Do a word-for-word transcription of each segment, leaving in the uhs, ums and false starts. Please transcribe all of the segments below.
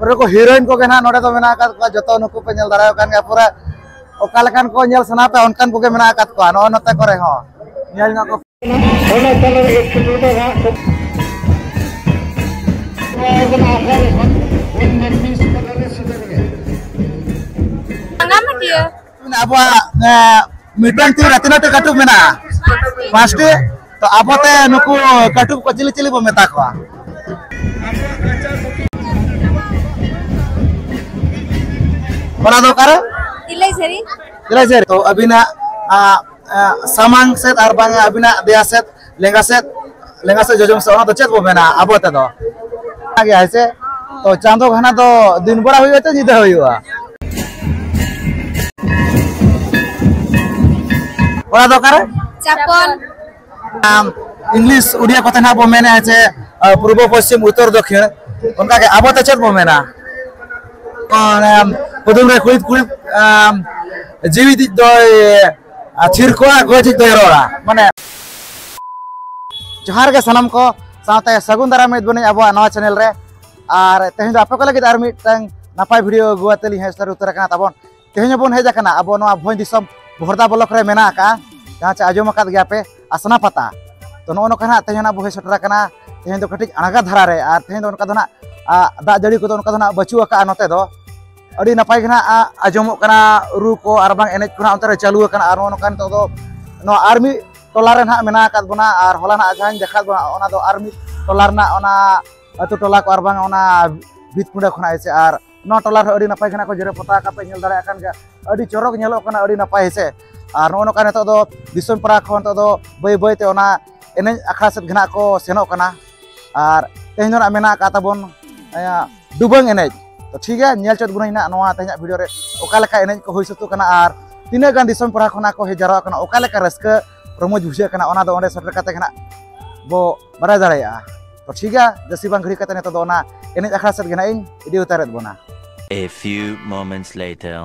ᱯᱩᱨᱟᱹ ᱠᱚ ᱦᱤᱨᱳᱭᱤᱱ ᱠᱚᱜᱮ ᱱᱟᱦᱟᱜ ᱱᱚᱰᱮ ᱫᱚ ᱢᱮᱱᱟᱜ ᱟᱠᱟᱫ ᱠᱚᱣᱟ, ᱡᱚᱛᱚ ᱱᱩᱠᱩ ᱯᱮ ᱧᱮᱞ ᱫᱟᱲᱮᱭᱟᱠᱚ ᱠᱟᱱ ᱜᱮᱭᱟ᱾ ᱯᱩᱨᱟᱹ ᱚᱠᱟ ᱞᱮᱠᱟᱱ ᱠᱚ ᱧᱮᱞ ᱥᱟᱱᱟ ᱯᱮ, ᱚᱱᱠᱟᱱ ᱠᱚᱜᱮ ᱢᱮᱱᱟᱜ ᱟᱠᱟᱫ ᱠᱚᱣᱟ ᱱᱚᱜᱼᱚ ᱱᱚᱛᱮ ᱠᱚᱨᱮ ᱦᱚᱸ᱾ ᱧᱮᱞ ᱧᱚᱜ ᱠᱚ ᱟᱸᱜᱟᱢᱟᱹᱴᱤᱭᱟᱹ᱾ ᱟᱵᱚᱣᱟᱜ, ᱮ, ᱢᱤᱫᱴᱟᱝ ᱛᱤ ᱨᱮ ᱛᱤᱱᱟᱹᱜ ᱴᱤ ᱠᱟᱹᱴᱩᱵ ᱢᱮᱱᱟᱜᱼᱟ? ᱯᱟᱸᱪᱴᱤ᱾ ᱛᱚ ᱟᱵᱚ ᱛᱮ ᱱᱩᱠᱩ ᱠᱟᱹᱴᱩᱵ ᱠᱚ ᱪᱤᱞᱤ ᱪᱤᱞᱤ ᱵᱚ ᱢᱮᱛᱟ ᱠᱚᱣᱟ? ᱚᱱᱟ ᱫᱚ ᱚᱠᱟᱨᱮ? ᱛᱤᱞᱟᱹᱭ ᱥᱟᱹᱨᱤ᱾ ᱛᱤᱞᱟᱹᱭ ᱥᱟᱹᱨᱤ᱾ ᱛᱚ ᱟᱹᱵᱤᱱᱟᱜ, ᱟ, ᱟ, ᱥᱟᱢᱟᱝ ᱥᱮᱫ ᱟᱨ ᱵᱟᱝ ᱟᱹᱵᱤᱱᱟᱜ ᱫᱮᱭᱟ ᱥᱮᱫ, ᱞᱮᱸᱜᱟ ᱥᱮᱫ, ᱞᱮᱸᱜᱟ ᱥᱮᱫ ᱡᱚᱡᱚᱢ ᱥᱮᱫ, ᱚᱱᱟ ᱫᱚ ᱪᱮᱫ ᱵᱚ ᱢᱮᱱᱟ ᱟᱵᱚ ᱛᱮᱫᱚ? ᱚᱱᱟ ᱜᱮ ᱦᱮᱸ ᱥᱮ? ᱛᱚ ᱪᱟᱸᱫᱚ ᱜᱷᱟᱱᱟ ᱫᱚ ᱫᱤᱱ ᱵᱮᱲᱟ ᱦᱩᱭᱩᱜᱼᱟ ᱥᱮ ᱧᱤᱫᱟᱹ ᱦᱩᱭᱩᱜᱼᱟ? ᱚᱱᱟ ᱫᱚ ᱚᱠᱟᱨᱮ? ᱪᱟᱯᱚᱞ᱾ ᱟᱢ, ᱤᱝᱞᱤᱥ, ᱩᱰᱤᱭᱟ ᱠᱚᱛᱮ ᱱᱟᱦᱟᱜ ᱵᱚ ᱢᱮᱱᱮᱫᱼᱟ ᱡᱮ, ᱟ, ᱯᱩᱨᱵᱚ, ᱯᱚᱥᱪᱤᱢ, ᱩᱛᱛᱚᱨ, ᱫᱚᱠᱷᱤᱱ᱾ ᱚᱱᱠᱟᱜᱮ ᱟᱵᱚ ᱛᱮ ᱪᱮᱫ ᱵᱚ ᱢᱮᱱᱟ? ᱚᱱᱮ, ᱠᱩᱫᱩᱢ ᱨᱮ ᱠᱩᱲᱤᱫ ᱠᱩᱲᱤᱫ, ᱟᱢ, ᱡᱤᱣᱤᱫᱤᱡ ᱫᱚᱭ, ᱟ, ᱛᱷᱤᱨ ᱠᱚᱜᱼᱟ, ᱜᱚᱡᱤᱡ ᱫᱚᱭ ᱨᱚᱲᱟ᱾ ᱢᱟᱱᱮ, ᱡᱚᱦᱟᱨ ᱜᱮ ᱥᱟᱱᱟᱢ ᱠᱚ, ᱥᱟᱶᱛᱮ ᱥᱟᱹᱜᱩᱱ ᱫᱟᱨᱟᱢ ᱮᱫ ᱵᱚᱱᱟᱹᱧ ᱟᱵᱚᱣᱟᱜ ᱱᱚᱣᱟ ᱪᱮᱱᱮᱞ ᱨᱮ᱾ ᱟᱨ ᱛᱮᱦᱮᱧ ᱫᱚ ᱟᱯᱮ ᱠᱚ ᱞᱟᱹᱜᱤᱫ ᱟᱨ ᱢᱤᱫᱴᱟᱝ ᱱᱟᱯᱟᱭ ᱵᱷᱤᱰᱤᱭᱳ ᱟᱹᱜᱩ ᱟᱛᱮ ᱞᱤᱧ ᱦᱮᱡ ᱥᱮᱴᱮᱨ ᱩᱛᱟᱹᱨ ᱟᱠᱟᱱᱟ ᱛᱟᱵᱚᱱ᱾ ᱛᱮᱦᱮᱧ ᱦᱚᱸᱵᱚᱱ ᱦᱮᱡ ᱟᱠᱟᱱᱟ ᱟᱵᱚ ᱱᱚᱣᱟ ᱵᱷᱚᱸᱡᱽ ᱫᱤᱥᱚᱢ ᱵᱚᱦᱚᱲᱫᱟ ᱵᱞᱚᱠ ᱨᱮ ᱢᱮᱱᱟᱜ ᱟᱠᱟᱫᱼᱟ, ᱡᱟᱦᱟᱸ ᱪᱮ ᱟᱸᱡᱚᱢ ᱟᱠᱟᱫ ᱜᱮᱭᱟ ᱯᱮ, ᱟᱥᱱᱟ ᱯᱟᱛᱟ᱾ ᱛᱚ ᱱᱚᱜᱼᱚ ᱱᱚᱝᱠᱟ ᱱᱟᱜ ᱛᱮᱦᱮᱧ ᱱᱟᱜ ᱵᱚᱱ ᱦᱮᱡ ᱥᱮᱴᱮᱨ ᱟᱠᱟᱱᱟ᱾ ᱛᱮᱦᱮᱧ ᱫᱚ ᱠᱟᱹᱴᱤᱡ ᱟᱬᱜᱟ ᱫᱷᱟᱨᱟ ᱨᱮ, ᱟᱨ ᱛᱮᱦᱮᱧ ᱫᱚ ᱚᱱᱠᱟ ᱫᱚ ᱱᱟᱜ, ᱟ, ᱫᱟᱜ ᱡᱟᱹᱲᱤ ᱠᱚᱫᱚ ᱚᱱᱠᱟ ᱫᱚ ᱱᱟᱜ ᱵᱟᱹᱪᱩᱜ ᱟᱠᱟᱫᱼᱟ ᱱᱚᱛᱮ ᱫᱚ᱾ ᱟᱹᱰᱤ ᱱᱟᱯᱟᱭ ᱜᱮ ᱱᱟᱜ, ᱟ, ᱟᱸᱡᱚᱢᱚᱜ ᱠᱟᱱᱟ, ᱨᱩ ᱠᱚ ᱟᱨ ᱵᱟᱝ ᱮᱱᱮᱡ ᱠᱚ ᱱᱟᱜ ᱚᱱᱛᱮ ᱨᱮ ᱪᱟᱹᱞᱩ ᱟᱠᱟᱱᱟ᱾ ᱟᱨ ᱱᱚᱜᱼᱚ ᱱᱚᱝᱠᱟ ᱱᱤᱛᱚᱜ ᱫᱚ ᱱᱚᱣᱟ ᱟᱨ ᱢᱤᱫ ᱴᱚᱞᱟ ᱨᱮ ᱱᱟᱜ ᱢᱮᱱᱟᱜ ᱟᱠᱟᱫ ᱵᱚᱱᱟ᱾ ᱟᱨ ᱦᱚᱞᱟ ᱱᱟᱜ ᱡᱟᱦᱟᱸᱧ ᱫᱮᱠᱷᱟᱣ ᱟᱫ ᱵᱚᱱᱟ, ᱚᱱᱟ ᱫᱚ ᱟᱨ ᱢᱤᱫ ᱴᱚᱞᱟ ᱨᱮᱱᱟᱜ ᱚᱱᱟ ᱟᱹᱛᱩ ᱴᱚᱞᱟ ᱠᱚ ᱟᱨ ᱵᱟᱝ ᱚᱱᱟ ᱵᱷᱤᱛ ᱠᱩᱸᱰᱟ ᱠᱷᱚᱱᱟᱜ ᱦᱮᱸ ᱥᱮ᱾ ᱟᱨ ᱱᱚᱣᱟ ᱴᱚᱞᱟ ᱨᱮᱦᱚᱸ ᱟᱹᱰᱤ ᱱᱟᱯᱟᱭ ᱜᱮ ᱱᱟᱜ ᱠᱚ ᱡᱮᱨᱮᱲ ᱯᱚᱛᱟᱣ ᱟᱠᱟᱫ ᱯᱮ ᱧᱮᱞ ᱫᱟᱲᱮᱭᱟᱜ ᱠᱟᱱ ᱜᱮᱭᱟ, ᱟᱹᱰᱤ ᱪᱚᱨᱚᱠ ᱧᱮᱞᱚᱜ ᱠᱟᱱᱟ, ᱟᱹᱰᱤ ᱱᱟᱯᱟᱭ ᱦᱮᱸ ᱥᱮ᱾ ᱟᱨ ᱱᱚᱜᱼᱚ ᱱᱚᱝᱠᱟ ᱱᱤᱛᱚᱜ ᱫᱚ ᱫᱤᱥᱚᱢ ᱯᱟᱲᱟ ᱠᱷᱚᱱ ᱱᱤᱛᱚᱜ ᱫᱚ ᱵᱟᱹᱭ ᱵᱟᱹᱭ ᱛᱮ ᱚᱱᱟ ᱮᱱᱮᱡ ᱟᱠᱷᱲᱟ ᱥᱮᱫ ᱜᱮ ᱱᱟᱜ ᱠᱚ ᱥᱮᱱᱚᱜ ᱠᱟᱱᱟ᱾ ᱟᱨ ᱛᱮᱦᱮᱧ ᱫᱚ ᱱᱟᱜ ᱢᱮᱱᱟᱜ ᱟᱠᱟᱫ ᱛᱟᱵᱚᱱ, ᱮᱸ, ᱰᱩᱵᱟᱹᱝ ᱮᱱᱮᱡ᱾ ᱛᱚ ᱴᱷᱤᱠ ᱜᱮᱭᱟ, ᱧᱮᱞ ᱪᱮᱫ ᱵᱚᱱᱟᱹᱧ ᱱᱟᱜ ᱱᱚᱣᱟ ᱛᱮᱦᱮᱧᱟᱜ ᱵᱷᱤᱰᱤᱭᱳ ᱨᱮ ᱚᱠᱟ ᱞᱮᱠᱟ ᱮᱱᱮᱡ ᱠᱚ ᱦᱩᱭ ᱥᱟᱹᱛᱚᱜ ᱠᱟᱱᱟ ᱟᱨ ᱛᱤᱱᱟᱹᱜ ᱜᱟᱱ ᱫᱤᱥᱚᱢ ᱯᱟᱲᱟ ᱠᱷᱚᱱᱟᱜ ᱠᱚ ᱦᱮᱡ ᱡᱟᱣᱨᱟᱜ ᱠᱟᱱᱟ, ᱚᱠᱟ ᱞᱮᱠᱟ ᱨᱟᱹᱥᱠᱟᱹ ᱨᱚᱢᱚᱡᱽ ᱵᱩᱡᱷᱟᱹᱜ ᱠᱟᱱᱟ, ᱚᱱᱟ ᱫᱚ ᱚᱸᱰᱮ ᱥᱮᱴᱮᱨ ᱠᱟᱛᱮ ᱜᱮ ᱱᱟᱜ ᱵᱚ ᱵᱟᱲᱟᱭ ᱫᱟᱲᱮᱭᱟᱜᱼᱟ᱾ ᱛᱚ ᱴᱷᱤᱠ ᱜᱮᱭᱟ, ᱡᱟᱹᱥᱛᱤ ᱵᱟᱝ ᱜᱷᱟᱹᱲᱤ ᱠᱟᱛᱮ ᱱᱤᱛᱚᱜ ᱫᱚ ᱚᱱᱟ ᱮᱱᱮᱡ ᱟᱠᱷᱲᱟ ᱥᱮᱫ ᱜᱮ ᱱᱟᱜ ᱤᱧ ᱤᱫᱤ ᱩᱛᱟᱹᱨᱮᱫ ᱵᱚᱱᱟ᱾ A few moments later.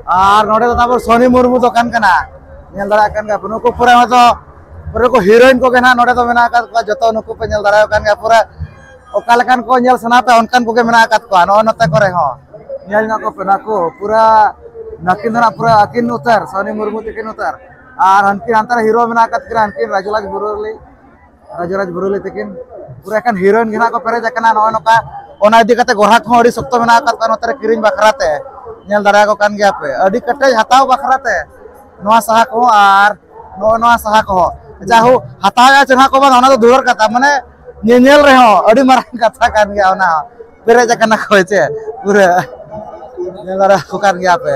ᱟᱨ ᱱᱚᱰᱮ ᱫᱚ ᱛᱟᱵᱚ ᱥᱚᱱᱤ ᱢᱩᱨᱢᱩ ᱫᱚᱠᱟᱱ ᱠᱟᱱᱟ, ᱧᱮᱞ ᱫᱟᱲᱮᱭᱟᱜ ᱠᱟᱱ ᱜᱮᱭᱟ ᱯᱮ᱾ ᱱᱩᱠᱩ ᱯᱩᱨᱟᱹ ᱦᱚᱭᱛᱳ ᱯᱩᱨᱟᱹ ᱠᱚ ᱦᱤᱨᱳᱭᱤᱱ ᱠᱚᱜᱮ ᱱᱟᱦᱟᱜ ᱱᱚᱰᱮ ᱫᱚ ᱢᱮᱱᱟᱜ ᱟᱠᱟᱫ ᱠᱚᱣᱟ᱾ ᱡᱚᱛᱚ ᱱᱩᱠᱩ ᱯᱮ ᱧᱮᱞ ᱫᱟᱲᱮᱭᱟᱜ ᱠᱟᱱ ᱜᱮᱭᱟ, ᱯᱩᱨᱟᱹ ᱚᱠᱟ ᱞᱮᱠᱟᱱ ᱠᱚ ᱧᱮᱞ ᱥᱟᱱᱟ ᱯᱮ, ᱚᱱᱠᱟᱱ ᱠᱚᱜᱮ ᱢᱮᱱᱟᱜ ᱟᱠᱟᱫ ᱠᱚᱣᱟ ᱱᱚᱜᱼᱚ ᱱᱚᱛᱮ ᱠᱚᱨᱮ ᱦᱚᱸ᱾ ᱧᱮᱞ ᱧᱚᱜ ᱠᱚᱯᱮ ᱱᱟᱠᱩ ᱯᱩᱨᱟᱹ ᱱᱟᱹᱠᱤᱱ ᱫᱚ ᱱᱟᱜ ᱯᱩᱨᱟᱹ ᱟᱹᱠᱤᱱ ᱩᱛᱟᱹᱨ, ᱥᱚᱱᱤ ᱢᱩᱨᱢᱩ ᱛᱟᱹᱠᱤᱱ ᱩᱛᱟᱹᱨ᱾ ᱟᱨ ᱦᱟᱱᱠᱤᱱ ᱦᱟᱱᱛᱮ ᱨᱮ ᱦᱤᱨᱳ ᱢᱮᱱᱟᱜ ᱟᱠᱟᱫ ᱠᱤᱱᱟ, ᱦᱟᱱᱠᱤᱱ ᱨᱟᱡᱩᱨᱟᱡᱽ ᱵᱩᱨᱩᱞᱤ, ᱨᱟᱡᱩᱨᱟᱡᱽ ᱵᱩᱨᱩᱞᱤ ᱛᱟᱹᱠᱤᱱ᱾ ᱯᱩᱨᱟᱹ ᱮᱠᱷᱮᱱ ᱦᱤᱨᱳᱭᱤᱱ ᱜᱮ ᱱᱟᱜ ᱠᱚ ᱯᱮᱨᱮᱡ ᱟᱠᱟᱱᱟ ᱱᱚᱜᱼᱚ ᱱᱚᱝᱠᱟ᱾ ᱚᱱᱟ ᱤᱫᱤ ᱠᱟᱛᱮ ᱜᱚᱨᱦᱟᱠ ᱦᱚᱸ ᱟᱹᱰᱤ ᱥᱚᱠᱛᱚ ᱢᱮᱱᱟᱜ ᱟᱠᱟᱫ ᱠᱚᱣᱟ ᱱᱚᱛᱮ ᱨᱮ ᱠᱤᱨᱤᱧ ᱵᱟᱠᱷᱨᱟ ᱛᱮ᱾ ᱧᱮᱞ ᱫᱟᱲᱮᱭᱟᱠᱚ ᱠᱟᱱ ᱜᱮᱭᱟ ᱯᱮ, ᱟᱹᱰᱤ ᱠᱮᱴᱮᱡ ᱦᱟᱛᱟᱣ ᱵᱟᱠᱷᱨᱟ ᱛᱮ ᱱᱚᱣᱟ ᱥᱟᱦᱟ ᱠᱚᱦᱚᱸ ᱟᱨ ᱱᱚᱜᱼᱚ ᱱᱚᱣᱟ ᱥᱟᱦᱟ ᱠᱚᱦᱚᱸ᱾ ᱡᱟᱦᱳ, ᱦᱟᱛᱟᱣᱮᱫᱼᱟ ᱪᱮ ᱱᱟᱦᱟᱜ ᱠᱚ ᱵᱟᱝ, ᱚᱱᱟ ᱫᱚ ᱫᱩᱨᱟᱹᱨ ᱠᱟᱛᱷᱟ, ᱢᱟᱱᱮ ᱧᱮᱧᱮᱞ ᱨᱮᱦᱚᱸ ᱟᱹᱰᱤ ᱢᱟᱨᱟᱝ ᱠᱟᱛᱷᱟ ᱠᱟᱱ ᱜᱮᱭᱟ ᱚᱱᱟ ᱦᱚᱸ᱾ ᱯᱮᱨᱮᱡ ᱟᱠᱟᱱᱟ ᱠᱚ ᱪᱮ ᱯᱩᱨᱟᱹ, ᱧᱮᱞ ᱫᱟᱲᱮᱭᱟᱠᱚ ᱠᱟᱱ ᱜᱮᱭᱟ ᱯᱮ᱾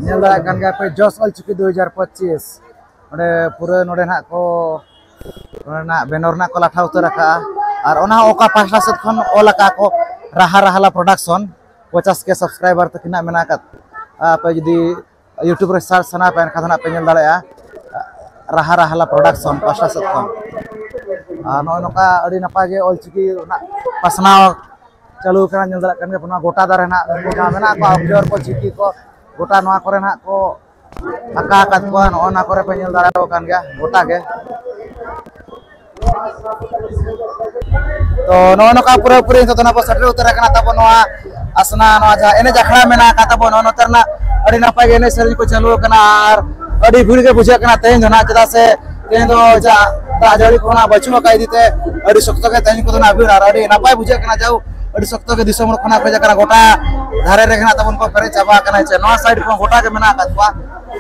ᱧᱮᱞ ᱫᱟᱲᱮᱭᱟᱜ ᱠᱟᱱ ᱜᱮᱭᱟ ᱯᱮ, ᱡᱚᱥ ᱚᱞᱪᱤᱠᱤ ᱫᱩ ᱦᱟᱡᱟᱨ ᱯᱚᱸᱪᱤᱥ᱾ ᱱᱚᱰᱮ ᱯᱩᱨᱟᱹ ᱱᱚᱰᱮ ᱱᱟᱦᱟᱜ ᱠᱚ, ᱱᱚᱰᱮ ᱱᱟᱦᱟᱜ ᱵᱮᱱᱟᱨ ᱱᱟᱦᱟᱜ ᱠᱚ ᱞᱟᱴᱷᱟ ᱩᱛᱟᱹᱨ ᱟᱠᱟᱫᱼᱟ᱾ ᱟᱨ ᱚᱱᱟ ᱦᱚᱸ ᱚᱠᱟ ᱯᱟᱦᱴᱟ ᱥᱮᱫ ᱠᱷᱚᱱ ᱚᱞ ᱟᱠᱟᱫᱼᱟ ᱠᱚ, ᱨᱟᱦᱟ ᱨᱟᱦᱟᱞᱟ ᱯᱨᱚᱰᱟᱠᱥᱚᱱ, ᱯᱚᱪᱟᱥ ᱠᱮ ᱥᱟᱵᱥᱠᱨᱟᱭᱵᱟᱨ ᱛᱟᱹᱠᱤᱱᱟᱜ ᱢᱮᱱᱟᱜ ᱟᱠᱟᱫ᱾ ᱟᱯᱮ ᱡᱩᱫᱤ YouTube ᱨᱮ ᱥᱟᱨᱪ ᱥᱟᱱᱟ ᱯᱮ, ᱮᱱᱠᱷᱟᱱ ᱫᱚ ᱱᱟᱦᱟᱜ ᱯᱮ ᱧᱮᱞ ᱫᱟᱲᱮᱭᱟᱜᱼᱟ, ᱨᱟᱦᱟ ᱨᱟᱦᱟᱞᱟ ᱯᱨᱚᱰᱟᱠᱥᱚᱱ ᱯᱟᱦᱴᱟ ᱥᱮᱫ ᱠᱷᱚᱱ᱾ ᱟᱨ ᱱᱚᱜᱼᱚᱭ ᱱᱚᱝᱠᱟ ᱟᱹᱰᱤ ᱱᱟᱯᱟᱭ ᱜᱮ ᱚᱞᱪᱤᱠᱤ ᱨᱮᱱᱟᱜ ᱯᱟᱥᱱᱟᱣ ᱪᱟᱹᱞᱩ ᱟᱠᱟᱱᱟ, ᱧᱮᱞ ᱫᱟᱲᱮᱭᱟᱜ ᱠᱟᱱ ᱜᱮᱭᱟ᱾ ᱱᱚᱣᱟ ᱜᱚᱴᱟ ᱫᱷᱟᱨᱮ ᱱᱟᱦᱟᱜ ᱡᱟᱦᱟᱸ ᱢᱮᱱᱟᱜ ᱠᱚᱣᱟ, ᱚᱠᱡᱚᱦᱚᱨ ᱠᱚ, ᱪᱤᱠᱤ ᱠᱚ, ᱜᱚᱴᱟ ᱱᱚᱣᱟ ᱠᱚᱨᱮ ᱱᱟᱦᱟᱜ ᱠᱚ ᱟᱸᱠᱟ ᱟᱠᱟᱫ ᱠᱚᱣᱟ᱾ ᱱᱚᱜᱼᱚ ᱱᱚᱣᱟ ᱠᱚᱨᱮ ᱯᱮ ᱧᱮᱞ ᱫᱟᱲᱮᱭᱟᱠᱚ ᱠᱟᱱ ᱜᱮᱭᱟ ᱜᱚᱴᱟ ᱜᱮ᱾ ᱛᱚ ᱱᱚᱜᱼᱚ ᱱᱚᱝᱠᱟ ᱯᱩᱨᱟᱹᱯᱩᱨᱤ ᱱᱤᱛᱚᱜ ᱫᱚ ᱱᱟᱜ ᱵᱚ ᱥᱮᱴᱮᱨ ᱩᱛᱟᱹᱨ ᱟᱠᱟᱱᱟ ᱛᱟᱵᱚ ᱱᱚᱣᱟ ᱟᱥᱱᱟ, ᱱᱚᱣᱟ ᱡᱟᱦᱟᱸ ᱮᱱᱮᱡ ᱟᱠᱷᱲᱟ ᱢᱮᱱᱟᱜ ᱟᱠᱟᱫ ᱛᱟᱵᱚ, ᱱᱚᱜᱼᱚ ᱱᱚᱛᱮ ᱨᱮᱱᱟᱜ ᱟᱹᱰᱤ ᱱᱟᱯᱟᱭ ᱜᱮ ᱮᱱᱮᱡ ᱥᱮᱨᱮᱧ ᱠᱚ ᱪᱟᱹᱞᱩ ᱟᱠᱟᱱᱟ᱾ ᱟᱨ ᱟᱹᱰᱤ ᱵᱷᱤᱲ ᱜᱮ ᱵᱩᱡᱷᱟᱹᱜ ᱠᱟᱱᱟ ᱛᱮᱦᱮᱧ ᱫᱚ ᱱᱟᱜ, ᱪᱮᱫᱟᱜ ᱥᱮ ᱛᱮᱦᱮᱧ ᱫᱚ ᱡᱟ ᱫᱟᱜ ᱡᱟᱹᱲᱤ ᱠᱚ ᱱᱟᱜ ᱵᱟᱹᱪᱩᱜ ᱟᱠᱟᱫ ᱤᱫᱤ ᱛᱮ ᱟᱹᱰᱤ ᱥᱚᱠᱛᱚ ᱜᱮ ᱛᱮᱦᱮᱧ ᱠᱚᱫᱚ ᱱᱟᱜ ᱵᱷᱤᱲ᱾ ᱟᱨ ᱟᱹᱰᱤ ᱱᱟᱯᱟᱭ ᱵᱩᱡᱷᱟᱹᱜ ᱠᱟᱱᱟ, ᱡᱟᱣ ᱟᱹᱰᱤ ᱥᱚᱠᱛᱚ ᱜᱮ ᱫᱤᱥᱚᱢ ᱦᱚᱲ ᱠᱷᱚᱱᱟᱜ ᱠᱚ ᱦᱮᱡ ᱟᱠᱟᱱᱟ, ᱜᱚᱴᱟ ᱫᱷᱟᱨᱮ ᱨᱮᱜᱮ ᱱᱟᱜ ᱛᱟᱵᱚᱱ ᱠᱚ ᱯᱮᱨᱮᱡ ᱪᱟᱵᱟ ᱟᱠᱟᱱᱟ᱾ ᱪᱮ ᱱᱚᱣᱟ ᱥᱟᱭᱤᱰ ᱠᱚᱦᱚᱸ ᱜᱚᱴᱟ ᱜᱮ ᱢᱮᱱᱟᱜ ᱟᱠᱟᱫ ᱠᱚᱣᱟ᱾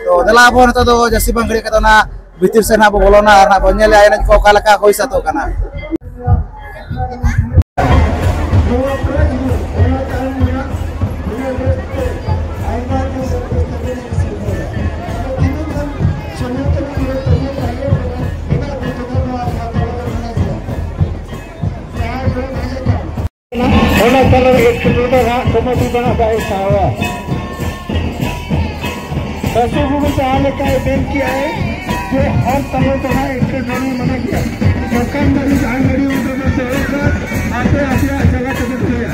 ᱛᱚ ᱫᱮᱞᱟ ᱟᱵᱚ ᱱᱤᱛᱚᱜ ᱫᱚ ᱡᱟᱹᱥᱛᱤ ᱵᱟᱝ ᱜᱷᱟᱹᱲᱤᱡ ᱠᱟᱛᱮ ᱚᱱᱟ ᱵᱷᱤᱛᱤᱨ ᱥᱮᱫ ᱱᱟᱜ ᱵᱚ ᱵᱚᱞᱚᱱᱟ ᱟᱨ ᱱᱟᱜ ᱵᱚᱱ ᱧᱮᱞᱟ ᱮᱱᱮᱡ ᱠᱚ ᱚᱠᱟ ᱞᱮᱠᱟ ᱦᱩᱭ ᱥᱟᱹᱛᱚᱜ ᱠᱟᱱᱟ᱾ ᱱᱚᱰᱮ ᱦᱟᱸᱜ ᱠᱚᱢᱤᱴᱤ ᱫᱚ ᱦᱟᱸᱜ ᱵᱟᱭ ᱥᱟᱦᱟᱣᱟ᱾ ᱵᱟᱹᱥᱩ ᱵᱟᱹᱵᱩ ᱡᱟᱦᱟᱸ ᱞᱮᱠᱟᱭ ᱢᱮᱱ ᱠᱮᱜᱼᱟᱭ ᱡᱮ ᱦᱚᱲ ᱛᱟᱞᱟ ᱫᱚ ᱦᱟᱸᱜ ᱮᱴᱠᱮᱴᱚᱬᱮ ᱢᱟᱱᱟ ᱜᱮᱭᱟ᱾ ᱫᱚᱠᱟᱱ ᱫᱟᱹᱨᱤ ᱡᱟᱦᱟᱸ ᱜᱟᱹᱰᱤ ᱢᱚᱴᱚᱨ ᱫᱚ ᱥᱮ ᱦᱚᱲ ᱫᱚ ᱟᱯᱮ ᱟᱯᱮᱭᱟᱜ ᱡᱟᱭᱜᱟ ᱛᱮᱜᱮ ᱫᱚᱦᱚᱭᱟ᱾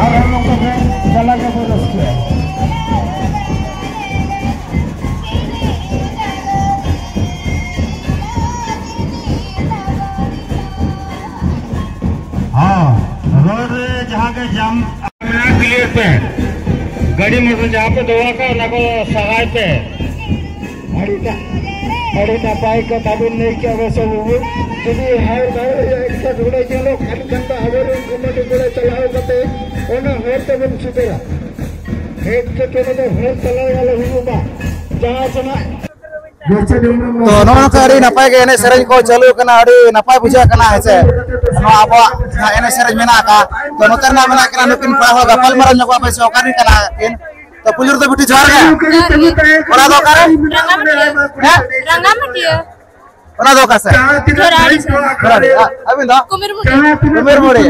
ᱟᱨ ᱦᱚᱸ ᱱᱚᱝᱠᱟ ᱜᱮ ᱡᱟᱞᱟ ᱜᱮᱵᱚ ᱨᱟᱹᱥᱠᱟᱹᱭᱟ᱾ ᱦᱚᱸ, ᱨᱳᱰ ᱨᱮ ᱡᱟᱦᱟᱸ ᱜᱮ ᱡᱟᱢ ᱢᱮᱱᱟᱜᱼᱟ, ᱠᱞᱤᱭᱟᱨ ᱯᱮ᱾ ᱜᱟᱹᱰᱤ ᱢᱚᱴᱚᱨ ᱡᱟᱦᱟᱸ ᱯᱮ ᱫᱚᱦᱚ ᱟᱠᱟᱫ, ᱚᱱᱟ ᱠᱚ ᱥᱟᱦᱟᱭ ᱯᱮ᱾ ᱟᱹᱰᱤ ᱱᱟ-, ᱟᱹᱰᱤ ᱱᱟᱯᱟᱭ ᱠᱟᱛᱷᱟ ᱵᱤᱱ ᱞᱟᱹᱭ ᱠᱮᱜᱼᱟ ᱵᱟᱹᱥᱩ ᱵᱟᱹᱵᱩ᱾ ᱡᱩᱫᱤ ᱦᱚᱲ ᱫᱟᱲᱮ ᱨᱮᱭᱟᱜ ᱮᱴᱠᱮᱴᱚᱬᱮ ᱧᱮᱞᱚᱜ ᱠᱷᱟᱱ, ᱠᱷᱟᱱ ᱫᱚ ᱟᱵᱚᱨᱮᱱ ᱠᱚᱢᱤᱴᱤ ᱠᱚᱲᱟ ᱪᱟᱞᱟᱣ ᱠᱟᱛᱮ ᱚᱱᱟ ᱦᱚᱨ ᱛᱮᱵᱚᱱ ᱥᱮᱴᱮᱨᱟ᱾ ᱮᱴᱠᱮᱴᱚᱬᱮ ᱫᱚ ᱦᱚᱲ ᱛᱟᱞᱟ ᱨᱮ ᱟᱞᱚ ᱦᱩᱭᱩᱜ ᱢᱟ᱾ ᱡᱟᱦᱟᱸ ᱥᱮᱱᱟᱜ ᱛᱚ ᱱᱚᱜᱼᱚ ᱱᱚᱝᱠᱟ ᱟᱹᱰᱤ ᱱᱟᱯᱟᱭ ᱜᱮ ᱮᱱᱮᱡ ᱥᱮᱨᱮᱧ ᱠᱚ ᱪᱟᱹᱞᱩ ᱠᱟᱱᱟ, ᱟᱹᱰᱤ ᱱᱟᱯᱟᱭ ᱵᱩᱡᱷᱟᱹᱜ ᱠᱟᱱᱟ, ᱦᱮᱸ ᱥᱮ? ᱱᱚᱣᱟ ᱟᱵᱚᱣᱟᱜ ᱡᱟᱦᱟᱸ ᱮᱱᱮᱡ ᱥᱮᱨᱮᱧ ᱢᱮᱱᱟᱜ ᱟᱠᱟᱫ, ᱛᱚ ᱱᱚᱛᱮ ᱨᱮᱱᱟᱜ ᱢᱮᱱᱟᱜ ᱠᱤᱱᱟ ᱱᱩᱠᱤᱱ ᱠᱚᱲᱟ ᱦᱚᱸ ᱜᱟᱯᱟᱞ ᱢᱟᱨᱟᱣ ᱧᱚᱜᱚᱜ ᱟᱯᱮ ᱥᱮ ᱚᱠᱟ ᱨᱮᱱ ᱠᱟᱱᱟ ᱠᱤᱱ? ᱛᱚ ᱯᱩᱭᱞᱩ ᱨᱮᱫᱚ ᱵᱤᱴᱤ ᱡᱚᱦᱟᱨ ᱜᱮ᱾ ᱡᱚᱦᱟᱨ ᱜᱮ᱾ ᱚᱲᱟᱜ ᱫᱚ ᱚᱠᱟᱨᱮ? ᱨᱟᱸᱜᱟᱢᱟᱹᱴᱤᱭᱟᱹ᱾ ᱦᱮᱸ? ᱨᱟᱸᱜᱟᱢᱟᱹᱴᱤᱭᱟᱹ᱾ ᱚᱱᱟ ᱫᱚ ᱚᱠᱟ ᱥᱮᱫ? ᱡᱷᱚᱨᱟᱰᱤ ᱥᱮᱫ᱾ ᱡᱷᱚᱨᱟᱰᱤ᱾ ᱟ-, ᱟᱹᱵᱤᱱ ᱫᱚ? ᱠᱩᱢᱤᱨ ᱢᱩᱲᱤ᱾ ᱠᱩᱢᱤᱨ ᱢᱩᱲᱤ᱾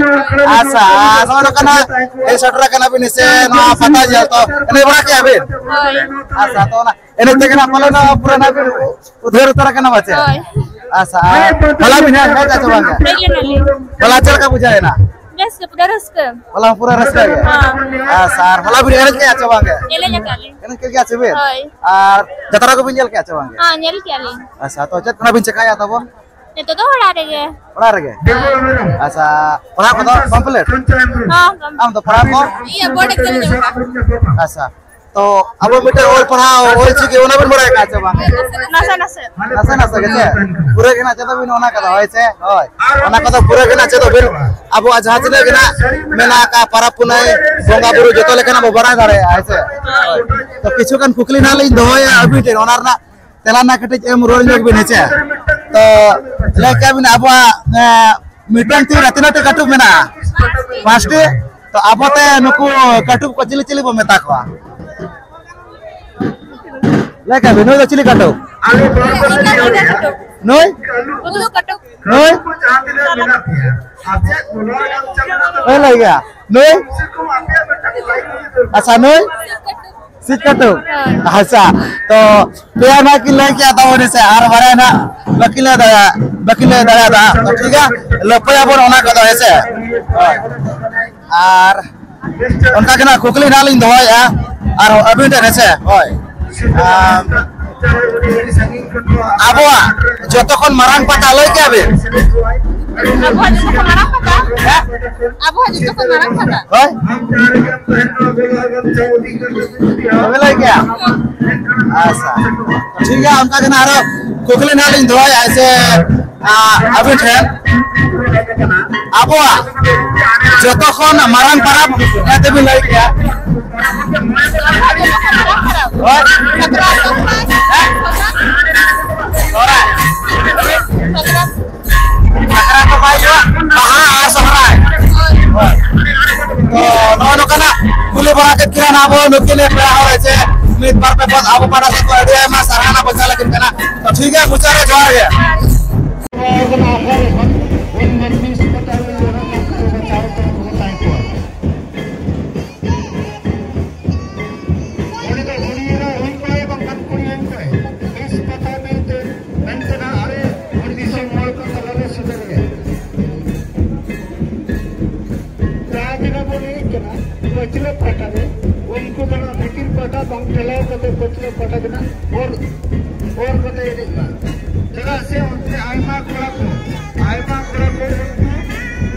ᱟᱪᱪᱷᱟ, ᱱᱚᱜᱼᱚᱭ ᱱᱚᱝᱠᱟ ᱱᱟᱜ ᱦᱮᱡ ᱥᱮᱴᱮᱨ ᱟᱠᱟᱱᱟ ᱵᱤᱱ ᱥᱮ ᱱᱚᱣᱟ ᱯᱟᱛᱟ ᱧᱮᱞ, ᱛᱚ ᱮᱱᱮᱡ ᱵᱟᱲᱟ ᱠᱮᱜᱼᱟ ᱵᱤᱱ? ᱦᱳᱭ᱾ ᱟᱪᱪᱷᱟ, ᱛᱚ ᱚᱱᱟ ᱮᱱᱮᱡ ᱛᱮᱜᱮ ᱱᱟᱜ ᱯᱟᱞᱮ ᱱᱚᱣᱟ ᱯᱩᱨᱟᱹ ᱱᱟᱜ ᱵᱤᱱ ᱩᱫᱷᱟᱹᱨ ᱩᱛᱟᱹᱨ ᱟᱠᱟᱱᱟ ᱯᱟᱪᱮ? ᱦᱳᱭ᱾ ᱟᱪᱪᱷᱟ, ᱟᱨ ᱦᱚᱞᱟ ᱵᱤᱱ ᱦᱮᱡ, ᱦᱮᱡ ᱟᱪᱮ ᱵᱟᱝ? ᱦᱮᱡ ᱞᱮᱱᱟᱞᱤᱧ᱾ ᱦᱚᱞᱟ ᱪᱮᱫ ᱞᱮᱠᱟ ᱵᱩᱡᱷᱟᱹᱣ ᱮᱱᱟ? ᱵᱮᱥ ᱜᱮ, ᱯᱩᱨᱟᱹ ᱨᱟᱹᱥᱠᱟᱹ᱾ ᱦᱚᱞᱟ ᱦᱚᱸ ᱯᱩᱨᱟᱹ ᱨᱟᱹᱥᱠᱟᱹ ᱜᱮ? ᱦᱮᱸ᱾ ᱟᱪᱪᱷᱟ, ᱟᱨ ᱦᱚᱞᱟ ᱵᱤᱱ ᱮᱱᱮᱡ ᱠᱮᱜᱼᱟ ᱪᱮ ᱵᱟᱝ ᱜᱮ? ᱮᱱᱮᱡ ᱟᱠᱟᱫ ᱞᱤᱧ᱾ ᱮᱱᱮᱡ ᱠᱮᱫ ᱜᱮᱭᱟ ᱪᱮ ᱵᱤᱱ? ᱦᱳᱭ᱾ ᱟᱨ ᱡᱟᱛᱨᱟ ᱠᱚᱵᱤᱱ ᱧᱮᱞ ᱠᱮᱜᱼᱟ ᱪᱮ ᱵᱟᱝ ᱜᱮ? ᱦᱮᱸ, ᱧᱮᱞ ᱠᱮᱜᱼᱟ ᱞᱤᱧ᱾ ᱟᱪᱪᱷᱟ, ᱛᱚ ᱪᱮᱫ ᱠᱚ ᱵᱤᱱ ᱪᱮᱠᱟᱭᱟ ᱛᱟᱵᱚ? ᱱᱤᱛᱚᱜ ᱫᱚ ᱚᱲᱟᱜ ᱨᱮᱜᱮ᱾ ᱚᱲᱟᱜ ᱨᱮᱜᱮ? ᱦᱳᱭ᱾ ᱟᱪᱪᱷᱟ, ᱯᱟᱲᱦᱟᱣ ᱠᱚᱫᱚ complete? ᱦᱚᱸ, complete᱾ ᱟᱢ ᱫᱚ ᱯᱟᱲᱦᱟᱣ ᱠᱚ? ᱤᱭᱟᱹ, board exam ᱤᱧ ᱮᱢ ᱠᱟᱜᱼᱟ᱾ ᱟᱪᱪᱷᱟ, ᱛᱚ ᱟᱵᱚ ᱢᱤᱫᱴᱮᱱ ᱚᱞ ᱯᱟᱲᱦᱟᱣ, ᱚᱞ ᱪᱤᱠᱤ, ᱚᱱᱟ ᱵᱤᱱ ᱵᱟᱲᱟᱭ ᱠᱟᱜᱼᱟ ᱪᱮ ᱵᱟᱝ? ᱱᱟᱥᱮ ᱱᱟᱥᱮ᱾ ᱱᱟᱥᱮ ᱱᱟᱥᱮ ᱜᱮ ᱪᱮ? ᱯᱩᱨᱟᱹ ᱜᱮ ᱱᱟᱜ ᱪᱮᱫᱚᱜ ᱵᱤᱱ ᱚᱱᱟ ᱠᱚᱫᱚ, ᱦᱳᱭ ᱥᱮ? ᱦᱳᱭ, ᱚᱱᱟ ᱠᱚᱫᱚ ᱯᱩᱨᱟᱹ ᱜᱮ ᱱᱟᱜ ᱪᱮᱫᱚᱜ ᱵᱤᱱ᱾ ᱟᱵᱚᱣᱟᱜ ᱡᱟᱦᱟᱸ ᱛᱤᱱᱟᱹᱜ ᱜᱮ ᱱᱟᱜ ᱢᱮᱱᱟᱜ ᱟᱠᱟᱫ ᱯᱟᱨᱟᱵᱽ ᱯᱩᱱᱟᱹᱭ, ᱵᱚᱸᱜᱟ ᱵᱩᱨᱩ, ᱡᱚᱛᱚ ᱞᱮᱠᱟᱱᱟᱜ ᱵᱚ ᱵᱟᱲᱟᱭ ᱫᱟᱲᱮᱭᱟᱜᱼᱟ, ᱦᱳᱭ ᱥᱮ? ᱦᱳᱭ᱾ ᱛᱚ ᱠᱤᱪᱷᱩ ᱜᱟᱱ ᱠᱩᱠᱞᱤ ᱱᱟᱜ ᱞᱤᱧ ᱫᱚᱦᱚᱭᱟ ᱟᱹᱵᱤᱱ ᱴᱷᱮᱱ, ᱚᱱᱟ ᱨᱮᱱᱟᱜ ᱛᱮᱞᱟ ᱱᱟᱜ ᱠᱟᱹᱴᱤᱡ ᱮᱢ ᱨᱩᱣᱟᱹᱲ ᱧᱚᱜ ᱵᱤᱱ, ᱦᱮᱸ ᱪᱮ? ᱛᱚ ᱞᱟᱹᱭ ᱠᱮᱜᱼᱟ ᱵᱤᱱ ᱟᱵᱚᱣᱟᱜ, ᱮ, ᱢᱤᱫᱴᱟᱝ ᱛᱤ ᱨᱮ ᱛᱤᱱᱟᱹᱜ ᱴᱤ ᱠᱟᱹᱴᱩᱵ ᱢᱮᱱᱟᱜᱼᱟ? ᱯᱟᱸᱪᱴᱤ᱾ ᱛᱚ ᱟᱵᱚᱛᱮ ᱱᱩᱠᱩ ᱠᱟᱹᱴᱩᱵ ᱠᱚ ᱪᱤᱞᱤ ᱪᱤᱞᱤ ᱵᱚ ᱢᱮᱛᱟ ᱠᱚᱣᱟ? ᱞᱟᱹᱭ ᱠᱮᱜᱼᱟ ᱵᱤᱱ, ᱱᱩᱭ ᱫᱚ ᱪᱤᱞᱤ ᱠᱟᱹᱴᱩᱵ? ᱱᱩᱭ? ᱩᱱᱠᱩ ᱫᱚ ᱠᱟᱹᱴᱩᱵ᱾ ᱱᱩᱭ? ᱱᱩᱭ ᱞᱟᱹᱭ ᱜᱮᱭᱟ᱾ ᱱᱩᱭ? ᱟᱪᱪᱷᱟ, ᱱᱩᱭ? ᱥᱤᱠ ᱠᱟᱹᱴᱩᱵ᱾ ᱦᱳᱭ᱾ ᱟᱪᱪᱷᱟ, ᱛᱚ ᱯᱮᱭᱟ ᱱᱟᱜ ᱠᱤᱱ ᱞᱟᱹᱭ ᱠᱮᱜᱼᱟ ᱛᱟᱵᱚᱱ ᱥᱮ, ᱟᱨ ᱵᱟᱨᱭᱟ ᱱᱟᱜ ᱵᱟᱹᱠᱤᱱ ᱞᱟᱹᱭ ᱫᱟᱲᱮᱭᱟᱜᱼᱟ, ᱵᱟᱹᱠᱤᱱ ᱞᱟᱹᱭ ᱫᱟᱲᱮᱭᱟᱫᱟ᱾ ᱛᱚ ᱴᱷᱤᱠ ᱜᱮᱭᱟ, ᱞᱟᱹᱯᱟᱹᱭᱟᱵᱚᱱ ᱚᱱᱟ ᱠᱚᱫᱚ, ᱦᱮᱸ ᱥᱮ? ᱦᱳᱭ᱾ ᱟᱨ ᱚᱱᱠᱟ ᱜᱮ ᱱᱟᱜ ᱠᱩᱠᱞᱤ ᱱᱟᱜ ᱞᱤᱧ ᱫᱚᱦᱚᱭᱮᱫᱼᱟ, ᱟᱨ ᱟᱹᱵᱤᱱ ᱴᱷᱮᱱ, ᱦᱮᱸ ᱥᱮ? ᱦᱳᱭ᱾ ᱟᱢ, ᱟᱵᱚᱣᱟᱜ ᱡᱚᱛᱚ ᱠᱷᱚᱱ ᱢᱟᱨᱟᱝ ᱯᱟᱛᱟ ᱞᱟᱹᱭ ᱠᱮᱭᱟ ᱵᱤᱱ? ᱟᱵᱚᱣᱟᱜ ᱡᱚᱛᱚ ᱠᱷᱚᱱ ᱢᱟᱨᱟᱝ ᱯᱟᱛᱟ? ᱦᱮᱸ? ᱟᱵᱚᱣᱟᱜ ᱡᱚᱛᱚ ᱠᱷᱚᱱ ᱢᱟᱨᱟᱝ ᱯᱟᱛᱟ? ᱦᱳᱭ᱾ ᱵᱟᱵᱮ ᱞᱟᱹᱭ ᱠᱮᱭᱟ? ᱟᱪᱪᱷᱟ, ᱴᱷᱤᱠ ᱜᱮᱭᱟ, ᱚᱱᱠᱟ ᱜᱮ ᱱᱟᱜ ᱟᱨᱚ ᱠᱩᱠᱞᱤ ᱱᱟᱜ ᱞᱤᱧ ᱫᱚᱦᱚᱭᱟ, ᱥᱮ ᱟᱹᱵᱤᱱ ᱴᱷᱮᱱ ᱟᱵᱚᱣᱟᱜ ᱡᱚᱛᱚ ᱠᱷᱚᱱ ᱢᱟᱨᱟᱝ ᱯᱟᱨᱟᱵᱽ ᱡᱟᱦᱟᱸ ᱛᱮᱵᱤᱱ ᱞᱟᱹᱭ ᱠᱮᱭᱟ? ᱦᱳᱭ? ᱥᱚᱦᱨᱟᱭ᱾ ᱥᱟᱠᱨᱟᱛ ᱫᱚ ᱵᱟᱭ ᱦᱩᱭᱩᱜᱼᱟ, ᱵᱟᱦᱟ ᱟᱨ ᱥᱚᱦᱨᱟᱭ᱾ ᱦᱳᱭ᱾ ᱛᱚ, ᱱᱚᱜᱼᱚ ᱱᱚᱝᱠᱟᱱᱟᱜ ᱠᱩᱞᱤ ᱵᱟᱲᱟ ᱠᱮᱫ ᱠᱤᱱᱟ ᱟᱵᱚ ᱱᱩᱠᱤᱱ ᱯᱮᱲᱟ ᱦᱚᱲ ᱥᱮ ᱢᱤᱫ ᱵᱟᱨ ᱯᱮ ᱯᱚᱫ ᱟᱵᱚ ᱯᱟᱦᱴᱟ ᱥᱮᱫ ᱠᱷᱚᱱ ᱟᱹᱰᱤ ᱟᱭᱢᱟ ᱥᱟᱨᱦᱟᱣ ᱵᱚᱱ ᱪᱟᱞ ᱟᱹᱠᱤᱱ ᱠᱟᱱᱟ᱾ ᱛᱚ, ᱴᱷᱤᱠ ᱜᱮᱭᱟ, ᱢᱩᱪᱟᱹᱫ ᱨᱮ ᱡᱚᱦᱟᱨ ᱜᱮ᱾ ᱩᱱᱤ ᱫᱚ ᱦᱩᱲᱤᱭᱟᱹ ᱨᱮ ᱦᱩᱭ ᱠᱚᱜᱼᱟᱭ, ᱵᱟᱝᱠᱷᱟᱱ ᱠᱩᱲᱤ ᱦᱩᱭ ᱠᱚᱜᱼᱟᱭ᱾ ᱛᱤᱥ ᱯᱟᱛᱟ ᱢᱮᱱᱛᱮ, ᱢᱮᱱᱛᱮ ᱱᱟᱜ ᱟᱨᱮ ᱦᱚᱲ ᱫᱤᱥᱚᱢ ᱦᱚᱲ ᱠᱚ ᱛᱟᱞᱟᱨᱮ ᱥᱮᱴᱮᱨ ᱜᱮ᱾ ᱯᱟᱴᱟ ᱠᱟᱱᱟ, ᱚᱨ, ᱚᱨ ᱠᱟᱛᱮ ᱮᱱᱮᱡ ᱢᱟ᱾ ᱪᱮᱫᱟᱜ ᱥᱮ ᱚᱱᱛᱮ ᱟᱭᱢᱟ ᱠᱚᱲᱟ ᱠᱚ, ᱟᱭᱢᱟ ᱠᱚᱲᱟ ᱠᱚ ᱩᱱᱠᱩ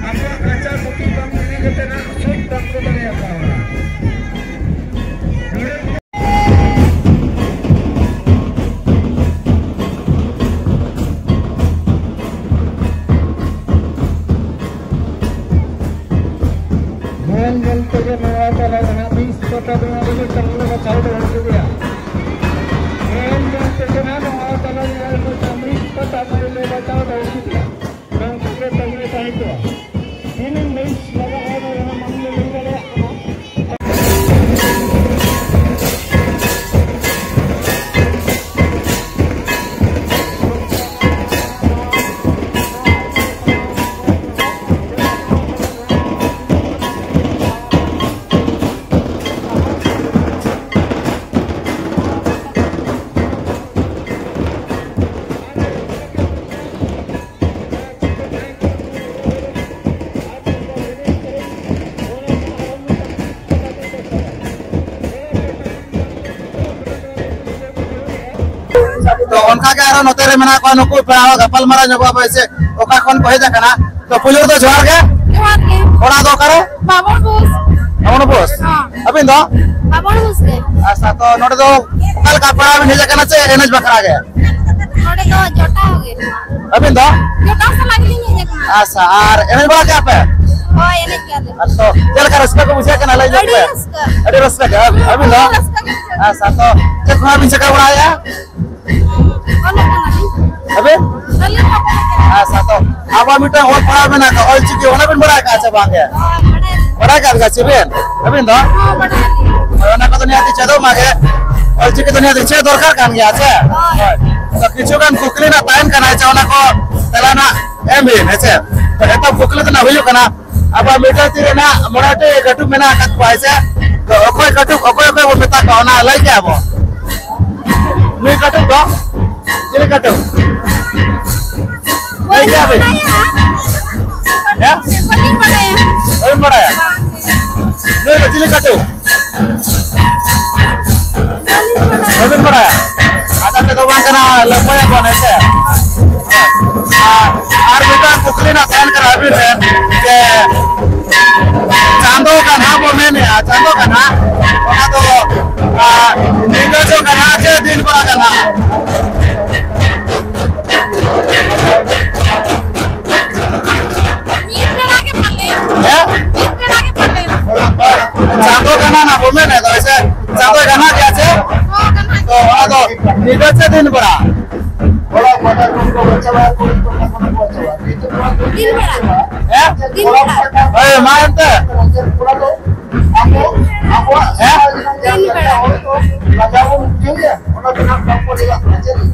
ᱟᱠᱚᱣᱟᱜ ᱠᱟᱪᱟ ᱞᱩᱛᱩᱨ ᱵᱟᱝ ᱤᱫᱤ ᱠᱟᱛᱮ ᱱᱟᱜ ᱥᱩᱴ ᱵᱟᱝ ᱠᱚ ᱫᱟᱲᱮᱭᱟᱠᱚᱣᱟ᱾ ᱧᱮᱞ ᱧᱮᱞ ᱛᱮᱜᱮ ᱱᱚᱣᱟ ᱛᱟᱞᱟ ᱨᱮ ᱦᱟᱸᱜ ᱢᱤᱫ ᱯᱟᱴᱟ ᱫᱚ ᱟᱹᱰᱤ ᱢᱤᱫᱴᱟᱝ ᱞᱮ ᱵᱟᱪᱷᱟᱣ ᱫᱚᱦᱚ ᱠᱮᱫᱮᱭᱟ᱾ ᱧᱮᱞ ᱧᱮᱞ ᱛᱮᱜᱮ ᱦᱟᱸᱜ ᱱᱚᱣᱟ ᱛᱟᱞᱟ ᱨᱮ ᱟᱹᱰᱤ ᱢᱤᱫᱴᱟᱝ ᱢᱤᱫ ᱯᱟᱴᱟ ᱫᱚ ᱞᱮ ᱵᱟᱪᱷᱟᱣ ᱫᱚᱦᱚ ᱠᱮᱫᱮᱭᱟ᱾ ᱵᱟᱝ ᱛᱮᱜᱮ ᱛᱟᱦᱮᱸ ᱛᱟᱦᱮᱸ ᱠᱚᱜᱼᱟ᱾ ᱛᱤᱱᱟᱹᱜ ᱢᱤᱥ ᱞᱟᱜᱟᱜᱼᱟ, ᱚᱱᱟ ᱵᱟᱝᱞᱮ ᱞᱟᱹᱭ ᱫᱟᱲᱮᱭᱟᱜ ᱠᱟᱱᱟ᱾ ᱛᱚ ᱚᱱᱠᱟ ᱜᱮ ᱟᱨᱚ ᱱᱚᱛᱮ ᱨᱮ ᱢᱮᱱᱟᱜ ᱠᱚᱣᱟ ᱱᱩᱠᱩ ᱯᱮᱲᱟ ᱦᱚᱲ, ᱜᱟᱯᱟᱞ ᱢᱟᱨᱟᱣ ᱧᱚᱜᱚᱜ ᱟᱵᱚ ᱥᱮ ᱚᱠᱟ ᱠᱷᱚᱱ ᱠᱚ ᱦᱮᱡ ᱟᱠᱟᱱᱟ᱾ ᱛᱚ ᱯᱩᱭᱞᱩ ᱨᱮᱫᱚ ᱡᱚᱦᱟᱨ ᱜᱮ᱾ ᱡᱚᱦᱟᱨ ᱜᱮ᱾ ᱚᱲᱟᱜ ᱫᱚ ᱚᱠᱟᱨᱮ? ᱵᱟᱢᱚᱱ ᱵᱳᱥ᱾ ᱵᱟᱢᱚᱱ ᱵᱳᱥ? ᱦᱚᱸ᱾ ᱟᱹᱵᱤᱱ ᱫᱚ? ᱵᱟᱢᱚᱱ ᱵᱳᱥ ᱜᱮ᱾ ᱟᱪᱪᱷᱟ, ᱛᱚ ᱱᱚᱰᱮ ᱫᱚ ᱚᱠᱟ ᱞᱮᱠᱟ ᱯᱮᱲᱟ ᱵᱤᱱ ᱦᱮᱡ ᱟᱠᱟᱱᱟ ᱥᱮ ᱮᱱᱮᱡ ᱵᱟᱠᱷᱨᱟ ᱜᱮ? ᱱᱚᱰᱮ ᱫᱚ ᱡᱚᱴᱟᱣ ᱜᱮ᱾ ᱟᱹᱵᱤᱱ ᱫᱚ? ᱡᱚᱴᱟᱣ ᱥᱟᱞᱟᱜ ᱜᱮᱞᱤᱧ ᱦᱮᱡ ᱟᱠᱟᱱᱟ᱾ ᱟᱪᱪᱷᱟ, ᱟᱨ ᱮᱱᱮᱡ ᱵᱟᱲᱟ ᱠᱮᱜᱼᱟ ᱯᱮ? ᱦᱳᱭ, ᱮᱱᱮᱡ ᱜᱮᱭᱟᱞᱮ᱾ ᱟᱨ ᱛᱚ ᱪᱮᱫ ᱞᱮᱠᱟ ᱨᱟᱹᱥᱠᱟᱹ ᱠᱚ ᱵᱩᱡᱷᱟᱹᱜ ᱠᱟᱱᱟ, ᱞᱟᱹᱭ ᱧᱚᱜ ᱟᱹᱰᱤ ᱯᱮ᱾ ᱨᱟᱹᱥᱠᱟᱹ᱾ ᱟᱹᱰᱤ ᱨᱟᱹᱥᱠᱟᱹ ᱜᱮ᱾ ᱟᱹᱵᱤᱱ ᱫᱚ? ᱟᱹᱰᱤ ᱨᱟᱹᱥᱠᱟᱹ ᱜᱮ ᱵᱩᱡᱷᱟᱹᱜ ᱠᱟᱱᱟ᱾ ᱟᱪᱪᱷᱟ, ᱛᱚ ᱪᱮᱫ ᱠᱚ ᱵᱤᱱ ᱪᱤᱠᱟᱹ ᱵᱟᱲᱟᱭᱮᱫᱼᱟ? ᱚᱞᱚᱜ ᱠᱟᱱᱟᱞᱤᱧ᱾ ᱟᱹᱵᱤᱱ? ᱟᱹᱞᱤᱧ ᱦᱚᱸ ᱚᱞᱚᱜ ᱠᱟᱱᱟᱞᱤᱧ᱾ ᱟᱪᱪᱷᱟ, ᱛᱚ ᱟᱵᱚᱣᱟᱜ ᱢᱤᱫᱴᱟᱝ ᱚᱞ ᱯᱟᱲᱦᱟᱣ ᱢᱮᱱᱟᱜ ᱟᱠᱟᱫ, ᱚᱞ ᱪᱤᱠᱤ, ᱚᱱᱟ ᱵᱤᱱ ᱵᱟᱲᱟᱭ ᱟᱠᱟᱫᱼᱟ ᱥᱮ ᱵᱟᱝ ᱜᱮ? ᱦᱳᱭ, ᱵᱟᱲᱟᱭ᱾ ᱵᱟᱲᱟᱭ ᱟᱠᱟᱫ ᱜᱮᱭᱟ ᱪᱮ ᱵᱤᱱ? ᱟᱹᱵᱤᱱ ᱫᱚ? ᱦᱚᱸ, ᱵᱟᱲᱟᱭ᱾ ᱦᱳᱭ, ᱚᱱᱟ ᱠᱚᱫᱚ ᱱᱤᱦᱟᱹᱛ ᱪᱮᱫᱚᱜ ᱢᱟ ᱜᱮ᱾ ᱚᱞ ᱪᱤᱠᱤ ᱫᱚ ᱱᱤᱦᱟᱹᱛ ᱪᱮᱫ ᱫᱚᱨᱠᱟᱨ ᱠᱟᱱ ᱜᱮᱭᱟ ᱥᱮ? ᱦᱳᱭ᱾ ᱦᱳᱭ᱾ ᱛᱚ ᱠᱤᱪᱷᱩ ᱜᱟᱱ ᱠᱩᱠᱞᱤ ᱨᱮᱱᱟᱜ ᱛᱟᱦᱮᱱ ᱠᱟᱱᱟ, ᱟᱪᱪᱷᱟ, ᱚᱱᱟ ᱠᱚ ᱛᱮᱞᱟ ᱱᱟᱜ ᱮᱢ ᱵᱤᱱ, ᱦᱮᱸ ᱥᱮ? ᱛᱚ ᱮᱛᱚᱦᱚᱵ ᱠᱩᱠᱞᱤ ᱫᱚ ᱱᱟᱜ ᱦᱩᱭᱩᱜ ᱠᱟᱱᱟ, ᱟᱵᱚᱣᱟᱜ ᱢᱤᱫᱴᱟᱝ ᱛᱤ ᱨᱮ ᱱᱟᱜ ᱢᱚᱬᱮ ᱴᱤ ᱠᱟᱹᱴᱩᱵ ᱢᱮᱱᱟᱜ ᱟᱠᱟᱫ ᱠᱚᱣᱟ, ᱦᱮᱸ ᱥᱮ? ᱛᱚ ᱚᱠᱚᱭ ᱠᱟᱹᱴᱩᱵ, ᱚᱠᱚᱭ ᱚᱠᱚᱭ ᱵᱚᱱ ᱢᱮᱛᱟ ᱠᱚᱣᱟ, ᱚᱱᱟ ᱞᱟᱹᱭ ᱠᱮᱭᱟ ᱵᱚᱱ? ᱱᱩᱭ ᱠᱟᱹᱴᱩᱵ ᱫᱚ? ᱪᱤᱞᱤ ᱠᱟᱹᱴᱩᱵ? ᱞᱟᱹᱭ ᱠᱮᱭᱟ ᱵᱤᱱ? ᱦᱮᱸ? ᱵᱟᱹᱞᱤᱧ ᱵᱟᱲᱟᱭᱟ᱾ ᱵᱟᱹᱵᱤᱱ ᱵᱟᱲᱟᱭᱟ? ᱱᱩᱭ ᱫᱚ ᱪᱤᱞᱤ ᱠᱟᱹᱴᱩᱵ? ᱵᱟᱹᱞᱤᱧ ᱵᱟᱲᱟᱭᱟ᱾ ᱞᱟᱹᱯᱟᱹᱭᱟᱵᱚᱱ, ᱦᱮᱸ ᱥᱮ? ᱟᱨ, ᱟᱨ ᱢᱤᱫᱴᱟᱝ ᱠᱩᱠᱞᱤ ᱱᱟᱜ ᱛᱟᱦᱮᱱ ᱠᱟᱱᱟ ᱟᱹᱵᱤᱱ ᱴᱷᱮᱱ ᱡᱮ, ᱪᱟᱸᱫᱚ ᱜᱟᱱᱦᱟ ᱵᱚ ᱢᱮᱱᱮᱜᱼᱟ, ᱪᱟᱸᱫᱚ ᱜᱟᱱᱦᱟ, ᱚᱱᱟ ᱫᱚ, ᱟᱨ, ᱧᱤᱫᱟᱹ ᱡᱚᱜ ᱜᱟᱱᱦᱟ ᱪᱮ ᱫᱤᱱ ᱵᱮᱲᱟ ᱜᱟᱱᱦᱟ? ᱢᱤᱫ ᱵᱮᱲᱟ ᱜᱮ ᱯᱟᱞᱮ᱾ ᱦᱮᱸ? ᱢᱤᱫ ᱵᱮᱲᱟ ᱜᱮ ᱯᱟᱞᱮ᱾ ᱪᱟᱸᱫᱚ ᱜᱟᱱᱦᱟ ᱱᱟᱜ ᱵᱚ ᱢᱮᱱᱮᱫ ᱫᱚ, ᱥᱮ ᱪᱟᱸᱫᱚᱭ ᱜᱟᱱᱦᱟ ᱜᱮᱭᱟ ᱥᱮ? ᱦᱚᱸ, ᱜᱟᱱᱦᱟ ᱛᱚ ᱜᱮᱭᱟ᱾ ᱚᱱᱟ ᱫᱚ ᱧᱤᱫᱟᱹ ᱥᱮ ᱫᱤᱱ ᱵᱮᱲᱟ? ᱫᱤᱱ ᱵᱮᱲᱟ᱾ ᱦᱮᱸ? ᱫᱤᱱ ᱵᱮᱲᱟ᱾ ᱦᱳᱭ, ᱢᱟ ᱮᱱᱛᱮ᱾ ᱦᱮᱸ? ᱫᱤᱱ ᱵᱮᱲᱟ᱾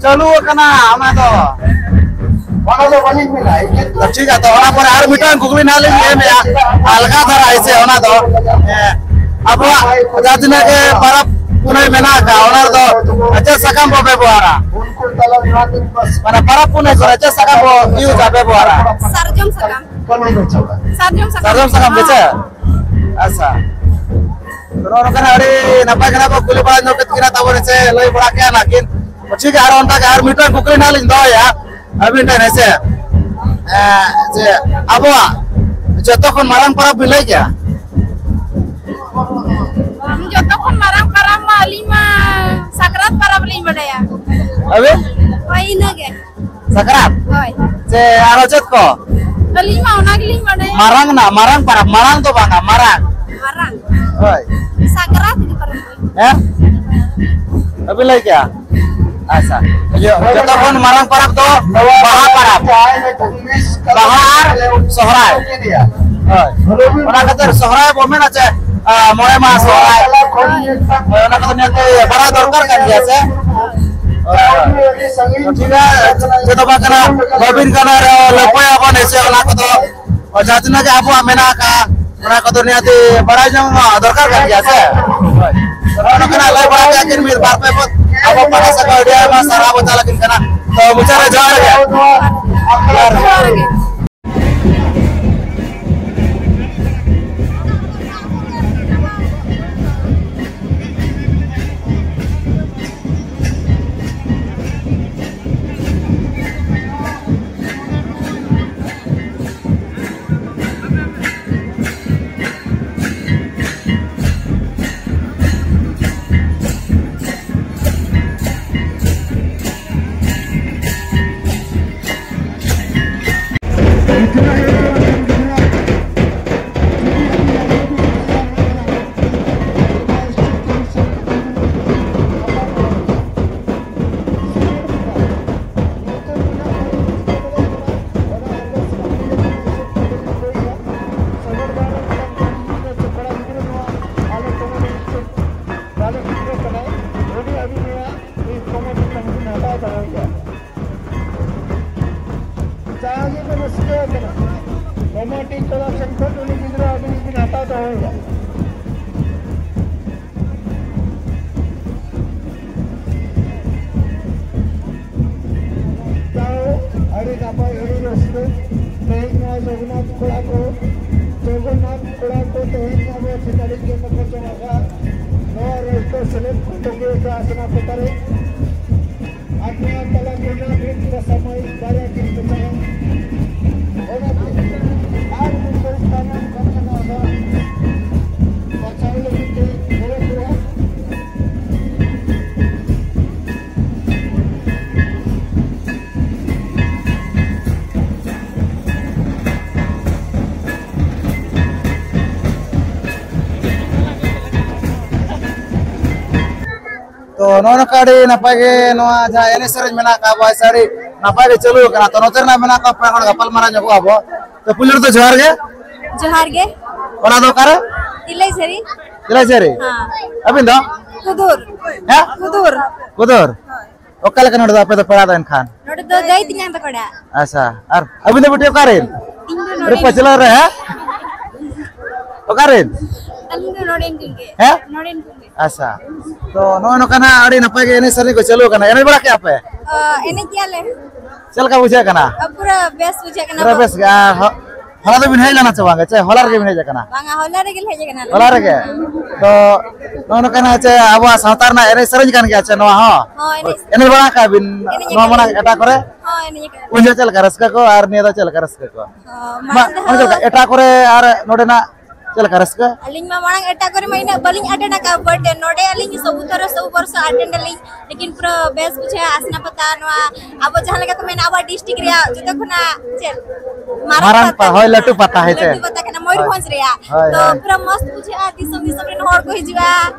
ᱪᱟᱹᱞᱩ ᱟᱠᱟᱱᱟ ᱚᱱᱟ ᱫᱚ᱾ ᱚᱱᱟ ᱫᱚ ᱵᱟᱹᱞᱤᱧ ᱢᱮᱱᱟ, ᱤᱧ ᱴᱷᱮᱱ ᱫᱚ᱾ ᱴᱷᱤᱠ ᱜᱮᱭᱟ, ᱛᱚ ᱚᱱᱟ ᱯᱚᱨᱮ ᱟᱨ ᱢᱤᱫᱴᱟᱝ ᱠᱩᱠᱞᱤ ᱱᱟᱦᱟᱜ ᱞᱤᱧ ᱮᱢᱮᱜᱼᱟ, ᱟᱞᱜᱟ ᱫᱷᱟᱨᱟ ᱦᱮᱸᱥᱮ, ᱚᱱᱟ ᱫᱚ, ᱦᱮᱸ, ᱟᱵᱚᱣᱟᱜ ᱡᱟᱦᱟᱸ ᱛᱤᱱᱟᱹᱜ ᱜᱮ ᱯᱚᱨᱚᱵᱽ ᱯᱩᱱᱟᱹᱭ ᱢᱮᱱᱟᱜ ᱟᱠᱟᱫ, ᱚᱱᱟ ᱨᱮᱫᱚ ᱪᱮᱫ ᱥᱟᱠᱟᱢ ᱵᱚ ᱵᱮᱵᱚᱦᱟᱨᱟ? ᱢᱟᱱᱮ ᱯᱚᱨᱚᱵᱽ ᱯᱩᱱᱟᱹᱭ ᱠᱚᱨᱮ ᱪᱮᱫ ᱥᱟᱠᱟᱢ ᱵᱚ ᱤᱭᱩᱡᱟ, ᱵᱮᱵᱚᱦᱟᱨᱟ? ᱥᱟᱨᱡᱚᱢ ᱥᱟᱠᱟᱢ᱾ ᱥᱟᱨᱡᱚᱢ ᱥᱟᱠᱟᱢ᱾ ᱥᱟᱨᱡᱚᱢ ᱥᱟᱠᱟᱢ ᱜᱮ ᱥᱮ? ᱟᱪᱪᱷᱟ, ᱱᱚᱜᱼᱚ ᱱᱚᱝᱠᱟᱱᱟᱜ ᱟᱹᱰᱤ ᱱᱟᱯᱟᱭ ᱠᱟᱛᱷᱟ ᱵᱚ ᱠᱩᱞᱤ ᱵᱟᱲᱟ ᱧᱚᱜ ᱠᱮᱫ ᱠᱤᱱᱟ, ᱛᱟᱵᱚᱱ ᱥᱮ ᱞᱟᱹᱭ ᱵᱟᱲᱟ ᱠᱮᱫᱼᱟ ᱱᱟᱜ ᱠᱤᱱ᱾ ᱴᱷᱤᱠ ᱜᱮᱭᱟ, ᱟᱨ ᱚᱱᱠᱟ ᱜᱮ ᱟᱨ ᱢᱤᱫᱴᱟᱝ ᱠᱩᱠᱞᱤ ᱱᱟᱜ ᱞᱤᱧ ᱫᱚᱦᱚᱭᱟ ᱟᱹᱵᱤᱱ ᱴᱷᱮᱱ, ᱦᱮᱸ ᱥᱮ? ᱮᱸ, ᱡᱮ ᱟᱵᱚᱣᱟᱜ ᱡᱚᱛᱚ ᱠᱷᱚᱱ ᱢᱟᱨᱟᱝ ᱯᱚᱨᱚᱵᱽ ᱵᱤᱱ ᱞᱟᱹᱭ ᱠᱮᱭᱟ? ᱡᱚᱛᱚ ᱠᱷᱚᱱ ᱢᱟᱨᱟᱝ ᱯᱚᱨᱚᱵᱽ ᱢᱟ ᱟᱹᱞᱤᱧ ᱢᱟ ᱥᱟᱠᱨᱟᱛ ᱯᱚᱨᱚᱵᱽ ᱞᱤᱧ ᱵᱟᱰᱟᱭᱟ᱾ ᱟᱹᱵᱤᱱ? ᱦᱳᱭ, ᱤᱱᱟᱹᱜᱮ᱾ ᱥᱟᱠᱨᱟᱛ? ᱦᱳᱭ᱾ ᱥᱮ ᱟᱨᱚ ᱪᱮᱫ ᱠᱚ? ᱟᱹᱞᱤᱧ ᱢᱟ ᱚᱱᱟ ᱜᱮᱞᱤᱧ ᱵᱟᱰᱟᱭᱟ᱾ ᱢᱟᱨᱟᱝ ᱱᱟ, ᱢᱟᱨᱟᱝ ᱯᱟᱨᱟᱵᱽ, ᱢᱟᱨᱟᱝ ᱫᱚ ᱵᱟᱝᱟ, ᱢᱟᱨᱟᱝ᱾ ᱢᱟᱨᱟᱝ᱾ ᱦᱳᱭ᱾ ᱥᱟᱠᱨᱟᱛ ᱜᱮ ᱯᱟᱨᱟᱵᱽ᱾ ᱦᱮᱸ? ᱵᱟᱹᱵᱤᱱ ᱞᱟᱹᱭ ᱠᱮᱜᱼᱟ? ᱟᱪᱪᱷᱟ᱾ ᱤᱭᱟᱹ, ᱡᱚᱛᱚ ᱠᱷᱚᱱ ᱢᱟᱨᱟᱝ ᱯᱟᱨᱟᱵᱽ ᱫᱚ ᱵᱟᱦᱟ ᱯᱟᱨᱟᱵᱽ᱾ ᱵᱟᱦᱟ ᱟᱨ ᱥᱚᱦᱨᱟᱭ᱾ ᱦᱳᱭ᱾ ᱚᱱᱟ ᱠᱷᱟᱹᱛᱤᱨ ᱥᱚᱦᱨᱟᱭ ᱵᱚ ᱢᱮᱱᱟ ᱪᱮ, ᱟ, ᱢᱚᱬᱮ ᱢᱟᱦᱟ ᱥᱚᱦᱨᱟᱭ᱾ ᱦᱳᱭ, ᱚᱱᱟ ᱠᱚᱫᱚ ᱧᱮᱞ ᱛᱮ ᱵᱟᱲᱟᱭ ᱫᱚᱨᱠᱟᱨ ᱠᱟᱱ ᱜᱮᱭᱟ ᱥᱮ? ᱦᱳᱭ, ᱦᱳᱭ᱾ ᱴᱷᱤᱠ ᱜᱮᱭᱟ, ᱪᱮᱫ ᱦᱚᱸ ᱵᱟᱝ ᱠᱟᱱᱟ, ᱵᱟᱹᱵᱤᱱ ᱜᱟᱱᱚᱜ ᱨᱮᱦᱚᱸ ᱞᱟᱹᱯᱟᱹᱭ ᱟᱵᱚᱱ ᱦᱮᱸ ᱥᱮ, ᱚᱱᱟ ᱠᱚᱫᱚ ᱡᱟᱦᱟᱸ ᱛᱤᱱᱟᱹᱜ ᱜᱮ ᱟᱵᱚᱣᱟᱜ ᱢᱮᱱᱟᱜ ᱟᱠᱟᱫ, ᱚᱱᱟ ᱠᱚᱫᱚ ᱱᱤᱦᱟᱹᱛᱤ ᱵᱟᱲᱟᱭ ᱧᱟᱢ ᱫᱚᱨᱠᱟᱨ ᱠᱟᱱ ᱜᱮᱭᱟ ᱥᱮ? ᱦᱳᱭ᱾ ᱱᱚᱜᱼᱚ ᱱᱚᱝᱠᱟᱱᱟᱜ ᱞᱟᱹᱭ ᱵᱟᱲᱟ ᱠᱮᱫᱟ ᱠᱤᱱ ᱢᱤᱫ ᱵᱟᱨ ᱯᱮ ᱯᱚᱫ, ᱟᱵᱚ ᱯᱟᱦᱴᱟ ᱥᱮᱫ ᱠᱷᱚᱱ ᱟᱹᱰᱤ ᱟᱭᱢᱟ ᱥᱟᱨᱦᱟᱣ ᱵᱚᱱ ᱪᱟᱞ ᱟᱹᱠᱤᱱ ᱠᱟᱱᱟ᱾ ᱛᱚ ᱢᱩᱪᱟᱹᱫ ᱨᱮ ᱡᱚᱦᱟᱨ ᱜᱮ᱾ ᱡᱚᱦᱟᱨ ᱜᱮ᱾ ᱡᱟᱦᱟᱸ ᱜᱮ ᱵᱮᱱ ᱨᱟᱹᱥᱠᱟᱹ ᱟᱠᱟᱱᱟ, ᱠᱚᱢᱤᱴᱤ ᱛᱚᱨᱚᱯ ᱥᱮᱱ ᱠᱷᱚᱱ ᱩᱱᱤ ᱜᱤᱫᱽᱨᱟᱹ ᱟᱹᱵᱤᱱ ᱵᱤᱱ ᱦᱟᱛᱟᱣ ᱫᱚᱦᱚᱭᱮᱭᱟ᱾ ᱡᱟᱣ ᱟᱹᱰᱤ ᱱᱟᱯᱟᱭ, ᱟᱹᱰᱤ ᱨᱟᱹᱥᱠᱟᱹ᱾ ᱛᱮᱦᱮᱧ ᱱᱚᱣᱟ ᱡᱚᱜᱚᱱᱱᱟᱛᱷ ᱠᱚᱲᱟ ᱠᱚ, ᱡᱚᱜᱚᱱᱱᱟᱛᱷ ᱠᱚᱲᱟ ᱠᱚ ᱛᱮᱦᱮᱧ ᱟᱵᱚ ᱪᱮᱛᱟᱞᱤ ᱜᱮ ᱵᱟᱠᱚ ᱡᱚᱢ ᱟᱠᱟᱫ ᱱᱚᱣᱟ ᱨᱟᱹᱥᱠᱟᱹ ᱥᱮᱞᱮᱫ ᱠᱚ ᱛᱚᱸᱜᱮ ᱟᱠᱟᱫ ᱥᱮᱱᱟᱯᱟᱛᱟ ᱨᱮ᱾ ᱟᱨ ᱱᱚᱣᱟ ᱛᱟᱞᱟ ᱠᱚᱨᱮᱱᱟᱜ ᱢᱤᱫ ᱥᱚᱢᱚᱭ ᱵᱟᱨᱭᱟ ᱠᱤᱱ ᱢᱮᱛᱟᱭᱟ᱾ ᱚᱱᱟ ᱠᱚ ᱟᱨ ᱢᱤᱫ ᱥᱚᱢᱚᱭ ᱛᱟᱭᱚᱢ ᱠᱟᱛᱷᱟ ᱱᱚᱣᱟ ᱫᱚ ᱵᱟᱪᱷᱟᱣ ᱞᱟᱹᱜᱤᱫ ᱛᱮ ᱜᱚᱲᱚ ᱠᱚᱣᱟ᱾ ᱛᱚ ᱱᱚᱜᱼᱚ ᱱᱚᱝᱠᱟ ᱟᱹᱰᱤ ᱱᱟᱯᱟᱭ ᱜᱮ ᱱᱚᱣᱟ ᱡᱟᱦᱟᱸ ᱮᱱᱮᱡ ᱥᱮᱨᱮᱧ ᱢᱮᱱᱟᱜ ᱟᱠᱟᱫ ᱟᱵᱚᱣᱟᱜ ᱥᱮ ᱟᱹᱰᱤ ᱱᱟᱯᱟᱭ ᱜᱮ ᱪᱟᱹᱞᱩ ᱟᱠᱟᱱᱟ᱾ ᱛᱚ ᱱᱚᱛᱮ ᱨᱮᱱᱟᱜ ᱢᱮᱱᱟᱜ ᱠᱚᱣᱟ ᱯᱮᱲᱟ ᱦᱚᱲ ᱜᱟᱯᱟᱞ ᱢᱟᱨᱟᱣ ᱧᱚᱜᱚᱜ ᱟᱵᱚ᱾ ᱛᱚ ᱯᱩᱭᱞᱩ ᱨᱮᱫᱚ ᱡᱚᱦᱟᱨ ᱜᱮ᱾ ᱡᱚᱦᱟᱨ ᱜᱮ᱾ ᱚᱲᱟᱜ ᱫᱚ ᱚᱠᱟᱨᱮ? ᱛᱤᱞᱟᱹᱭ ᱥᱟᱹᱨᱤ᱾ ᱛᱤᱞᱟᱹᱭ ᱥᱟᱹᱨᱤ? ᱦᱮᱸ᱾ ᱟᱹᱵᱤᱱ ᱫᱚ? ᱠᱩᱫᱩᱨ᱾ ᱦᱮᱸ? ᱠᱩᱫᱩᱨ᱾ ᱠᱩᱫᱩᱨ? ᱦᱳᱭ᱾ ᱚᱠᱟ ᱞᱮᱠᱟ ᱱᱚᱰᱮ ᱫᱚ ᱟᱯᱮ ᱫᱚ ᱯᱮᱲᱟ ᱫᱚ ᱮᱱᱠᱷᱟᱱ? ᱱᱚᱰᱮ ᱫᱚ ᱫᱟᱹᱭ ᱛᱮᱧᱟᱝ ᱛᱟᱠᱚ ᱚᱲᱟᱜ᱾ ᱟᱪᱪᱷᱟ, ᱟᱨ ᱟᱹᱵᱤᱱ ᱫᱚ ᱵᱤᱴᱤ ᱚᱠᱟᱨᱮᱱ? ᱤᱧ ᱫᱚ ᱟᱹᱰᱤ ᱱᱚᱰᱮᱱ᱾ ᱯᱟᱹᱪᱷᱞᱟᱹ ᱨᱮ, ᱦᱮᱸ? ᱚᱠᱟᱨᱮᱱ? ᱟᱹᱞᱤᱧ ᱫᱚ ᱱᱚᱰᱮᱱ ᱠᱚᱜᱮ᱾ ᱦᱮᱸ? ᱱᱚᱰᱮᱱ ᱠᱚᱜᱮ᱾ ᱟᱪᱪᱷᱟ, ᱛᱚ ᱱᱚᱜᱼᱚᱭ ᱱᱚᱝᱠᱟ ᱱᱟᱜ ᱟᱹᱰᱤ ᱱᱟᱯᱟᱭ ᱜᱮ ᱮᱱᱮᱡ ᱥᱮᱨᱮᱧ ᱠᱚ ᱪᱟᱹᱞᱩ ᱟᱠᱟᱱᱟ, ᱮᱱᱮᱡ ᱵᱟᱲᱟ ᱠᱮᱜᱼᱟ ᱯᱮ? ᱚ, ᱮᱱᱮᱡ ᱜᱮᱭᱟᱞᱮ᱾ ᱪᱮᱫ ᱞᱮᱠᱟ ᱵᱩᱡᱷᱟᱹᱜ ᱠᱟᱱᱟ? ᱚ, ᱯᱩᱨᱟᱹ ᱵᱮᱥ ᱵᱩᱡᱷᱟᱹᱜ ᱠᱟᱱᱟ᱾ ᱯᱩᱨᱟᱹ ᱵᱮᱥ ᱜᱮ᱾ ᱟᱨ ᱦᱚ-, ᱦᱚᱞᱟ ᱫᱚᱵᱤᱱ ᱦᱮᱡ ᱞᱮᱱᱟ ᱥᱮ ᱵᱟᱝ? ᱪᱮ ᱦᱚᱞᱟ ᱨᱮᱜᱮ ᱵᱤᱱ ᱦᱮᱡ ᱟᱠᱟᱱᱟ? ᱵᱟᱝᱟ, ᱦᱚᱞᱟ ᱨᱮᱜᱮ ᱞᱮ ᱦᱮᱡ ᱟᱠᱟᱱᱟ ᱟᱞᱮ᱾ ᱦᱚᱞᱟ ᱨᱮᱜᱮ? ᱛᱚ ᱱᱚᱜᱼᱚ ᱱᱚᱝᱠᱟ ᱱᱟᱜ ᱪᱮ ᱟᱵᱚᱣᱟᱜ ᱥᱟᱶᱛᱟ ᱨᱮᱱᱟᱜ ᱮᱱᱮᱡ ᱥᱮᱨᱮᱧ ᱠᱟᱱ ᱜᱮᱭᱟ ᱪᱮ ᱱᱚᱣᱟ ᱦᱚᱸ? ᱦᱚᱸ, ᱮᱱᱮᱡ᱾ ᱮᱱᱮᱡ ᱵᱟᱲᱟ ᱟᱠᱟᱜ ᱵᱤᱱ ᱮᱱᱮᱡ ᱱᱚᱣᱟ ᱟᱠᱟᱫ ᱢᱟᱲᱟᱝ ᱞᱤᱧ᱾ ᱮᱴᱟᱜ ᱠᱚᱨᱮ? ᱦᱚᱸ, ᱮᱱᱮᱡ ᱟᱠᱟᱫ ᱩᱱ ᱞᱤᱧ᱾ ᱡᱚᱦᱚᱜ ᱪᱮᱫ ᱞᱮᱠᱟ ᱨᱟᱹᱥᱠᱟᱹ ᱠᱚ ᱟᱨ ᱱᱤᱭᱟᱹ ᱫᱚ ᱪᱮᱫ ᱞᱮᱠᱟ ᱨᱟᱹᱥᱠᱟᱹ ᱠᱚ? ᱦᱚᱸ, ᱢᱟ, ᱢᱟᱲᱟᱝ ᱫᱚ ᱚᱱᱮ ᱪᱮᱫ ᱞᱮᱠᱟ ᱦᱚᱸ ᱮᱴᱟᱜ ᱠᱚᱨᱮ ᱟᱨ ᱱᱚᱰᱮᱱᱟᱜ ᱪᱮᱫ ᱞᱮᱠᱟ ᱨᱟᱹᱥᱠᱟᱹ? ᱟᱹᱞᱤᱧ ᱢᱟ ᱢᱟᱲᱟᱝ ᱮᱴᱟᱜ ᱠᱚᱨᱮ ᱢᱟ ᱤᱱᱟᱹᱜ ᱵᱟᱹᱞᱤᱧ ᱟᱴᱮᱱ ᱟᱠᱟᱫᱼᱟ, but ᱱᱚᱰᱮ ᱟᱹᱞᱤᱧ ᱥᱚᱵᱩ ᱛᱷᱚᱨ ᱥᱚᱵᱩ ᱵᱚᱨᱥᱚ ᱟᱴᱮᱱ ᱟᱹᱞᱤᱧ, ᱞᱮᱠᱤᱱ ᱯᱩᱨᱟᱹ ᱵᱮᱥ ᱵᱩᱡᱷᱟᱹᱜᱼᱟ᱾ ᱟᱥᱱᱟ ᱯᱟᱛᱟ ᱱᱚᱣᱟ ᱟᱵᱚ ᱡᱟᱦᱟᱸ ᱞᱮᱠᱟ ᱠᱚ ᱢᱮᱱᱟ ᱟᱵᱚᱣᱟᱜ ᱰᱤᱥᱴᱤᱠ ᱨᱮᱭᱟᱜ ᱡᱚᱛᱚ ᱠᱷᱚᱱᱟᱜ ᱪᱮᱫ ᱢᱟᱨᱟᱝ ᱢᱟᱨᱟᱝ ᱯᱟ-, ᱯᱟᱛᱟ ᱦᱳᱭ, ᱠᱟᱱᱟ᱾ ᱞᱟᱹᱴᱩ ᱯᱟᱛᱟ, ᱦᱳᱭ ᱥᱮ? ᱞᱟᱹᱴᱩ ᱯᱟᱛᱟ ᱠᱟᱱᱟ ᱢᱚᱭᱩᱨᱵᱷᱚᱸᱡᱽ ᱨᱮᱭᱟᱜ᱾ ᱦᱳᱭ, ᱛᱚ ᱦᱳᱭ᱾ ᱯᱩᱨᱟᱹ ᱢᱚᱥᱛ ᱵᱩᱡᱷᱟᱹᱜᱼᱟ, ᱫᱤᱥᱚᱢ ᱫᱤᱥᱚᱢ ᱨᱮᱱ ᱦᱚᱲ ᱠᱚ ᱦᱤᱡᱩᱜᱼᱟ,